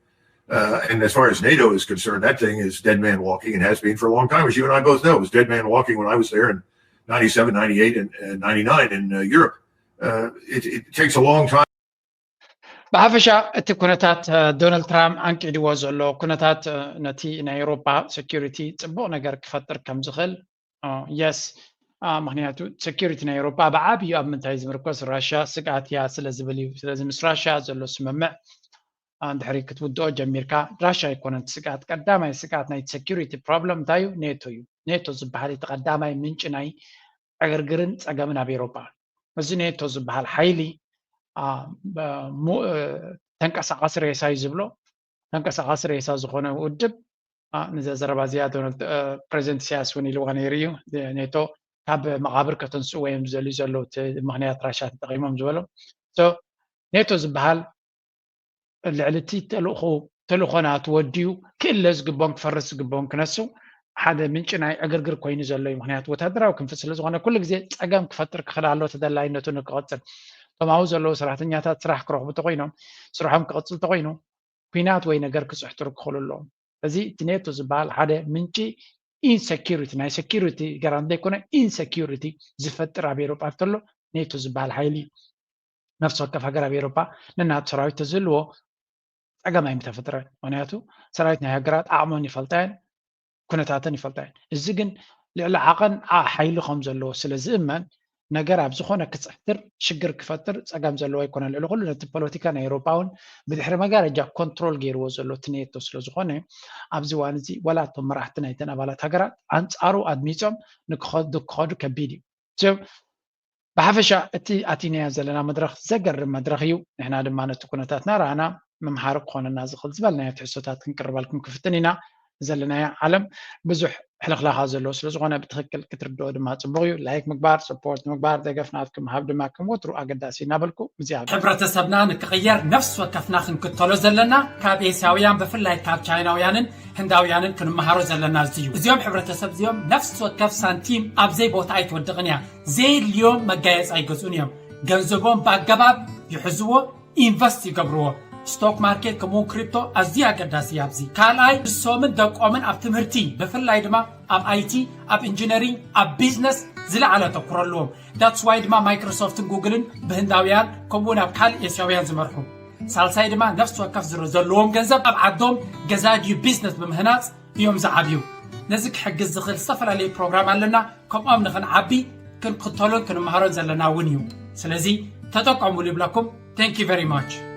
Uh, and as far as NATO is concerned, that thing is dead man walking and has been for a long time, as you and I both know. It was dead man walking when I was there in ninety-seven, ninety-eight, and, and ninety-nine in uh, Europe. Uh, it, it takes a long time. ብሓፈሻ እቲ ኩነታት ዶናልድ ትራምፕ ኣንቂድዎ ዘሎ ኩነታት ነቲ ናይ ኤውሮፓ ሴኩሪቲ ፅቡቕ ነገር ክፈጥር ከም ዝኽእል የስ ምክንያቱ ሴኩሪቲ ናይ ኤውሮፓ ብዓብዩ ኣብ ምንታይ ዝምርኮስ ራሽያ ስግኣት እያ ስለ ዝብል እዩ። ስለዚ ምስ ራሽያ ዘሎ ስምምዕ ድሕሪ ክትውድኦ ጀሚርካ ራሽያ ኣይኮነን ስግኣት። ቀዳማይ ስግኣት ናይ ሴኩሪቲ ፕሮብለም እንታይ እዩ? ኔቶ እዩ። ኔቶ ዝበሃል እቲ ቀዳማይ ምንጪ ናይ ዕግርግርን ፀገምን ኣብ ኤውሮፓ። እዚ ኔቶ ዝበሃል ሓይሊ ተንቀሳቃሲ ሬሳ እዩ ዝብሎ። ተንቀሳቃሲ ሬሳ ዝኾነ ውድብ ንዘ ዘረባ እዚኣ ፕሬዚደንት ኢሳያስ እውን ኢልዋ ነይሩ እዩ። ኔቶ ካብ መቃብር ከተንስእዎ እዮም ዝደልዩ ዘለዉ ምክንያት ራሻ ተጠቂሞም ዝበሎ። ኔቶ ዝበሃል ልዕሊ እቲ ተልእኾ ተልእኾና ተወዲኡ ክእለ ዝግቦን ክፈርስ ዝግቦን ክነሱ ሓደ ምንጪ ናይ ዕግርግር ኮይኑ ዘሎ እዩ። ምክንያቱ ወታደራዊ ክንፊ ስለ ዝኾነ ኩሉ ግዜ ፀገም ክፈጥር ክኽእል ኣሎ ተደላይነቱ ንክቐፅል። እቶም ኣብኡ ዘለዉ ሰራሕተኛታት ስራሕ ክረኽቡ ተኮይኖም ስርሖም ክቕፅል ተኮይኑ ኩናት ወይ ነገር ክፅሕትሩ ክኽእሉ ኣለዎም። እዚ እቲ ኔቶ ዝበሃል ሓደ ምንጪ ኢንሰኪሪቲ ናይ ሰኪሪቲ ጋራንቲ ዘይኮነ ኢንሰኪሪቲ ዝፈጥር ኣብ ኤሮጳ ተሎ ኔቶ ዝበሃል ሓይሊ እዩ። ነፍሲ ወከፍ ሃገር ኣብ ኤሮጳ ነናቱ ሰራዊት ተዝህልዎ ፀገም ኣይምተፈጥረን። ምክንያቱ ሰራዊት ናይ ሃገራት ዓቕመን ይፈልጣ እየን፣ ኩነታተን ይፈልጣ እየን። እዚ ግን ልዕሊ ዓቐን ሓይሊ ከም ዘለዎ ስለ ዝእመን ነገር ኣብ ዝኾነ ክፅሕትር ሽግር ክፈጥር ፀገም ዘለዎ ኣይኮነን። ልዕሊ ኩሉ ነቲ ፖለቲካ ናይ ኤውሮጳ እውን ብድሕሪ መጋረጃ ኮንትሮል ገይርዎ ዘሎ እቲ ኔቶ ስለ ዝኾነ ኣብዚ እዋን እዚ ዋላ እቶም መራሕቲ ናይተን ኣባላት ሃገራት ኣንፃሩ ኣድሚፆም ንክኸዱ ከቢድ እዩ። ብሓፈሻ እቲ ኣቲናዮ ዘለና መድረኽ ዘገርም መድረኽ እዩ። ንሕና ድማ ነቲ ኩነታት ናራኣና መምሃሪ ክኾነና ዝኽእል ዝበልናዮ ትሕዝቶታት ክንቅርበልኩም ክፍትን ኢና። ዘለናዮ ዓለም ብዙሕ ሕልኽላኻ ዘለዎ ስለ ዝኾነ ብትኽክል ክትርድኦ ድማ ፅቡቕ እዩ። ላይክ ምግባር፣ ሰፖርት ምግባር፣ ደገፍ ናትኩም ምሃብ ድማ ከም ወትሩ ኣገዳሲ እናበልኩ እዚኣ ሕብረተሰብና ንክቕየር ነፍሲ ወከፍና ክንክተሎ ዘለና ካብ ኤስያውያን ብፍላይ ካብ ቻይናውያንን ህንዳውያንን ክንመሃሮ ዘለና እዚ እዩ። እዚኦም ሕብረተሰብ እዚኦም ነፍሲ ወከፍ ሳንቲም ኣብ ዘይ ቦታ ኣይትወድቕን እያ። ዘየድልዮም መጋየፂ ኣይገዝኡን እዮም። ገንዘቦም ብኣገባብ ይሕዝዎ፣ ኢንቨስት ይገብርዎ። ስቶክ ማርኬት ከምኡ ክሪፕቶ ኣዝዩ ኣገዳሲ እዩ ኣብዚ። ካልኣይ ንሶምን ደቆምን ኣብ ትምህርቲ ብፍላይ ድማ ኣብ ኣይቲ፣ ኣብ ኢንጂነሪንግ፣ ኣብ ቢዝነስ ዝለዓለ ተኩሮ ኣለዎም። ዳትስ ዋይ ድማ ማይክሮሶፍትን ጉግልን ብህንዳውያን ከምኡ ናብ ካልእ ኤስያውያን ዝመርሑ። ሳልሳይ ድማ ነፍሲ ወከፍ ዝረ ዘለዎም ገንዘብ ኣብ ዓዶም ገዛ ድዩ ቢዝነስ ብምህናፅ እዮም ዝዓብዩ። ነዚ ክሕግዝ ዝኽእል ዝተፈላለዩ ፕሮግራም ኣለና። ከምኦም ንኽንዓቢ ክንክተሎን ክንመሃሮን ዘለና እውን እዩ። ስለዚ ተጠቀሙሉ ይብለኩም። Thank you very much።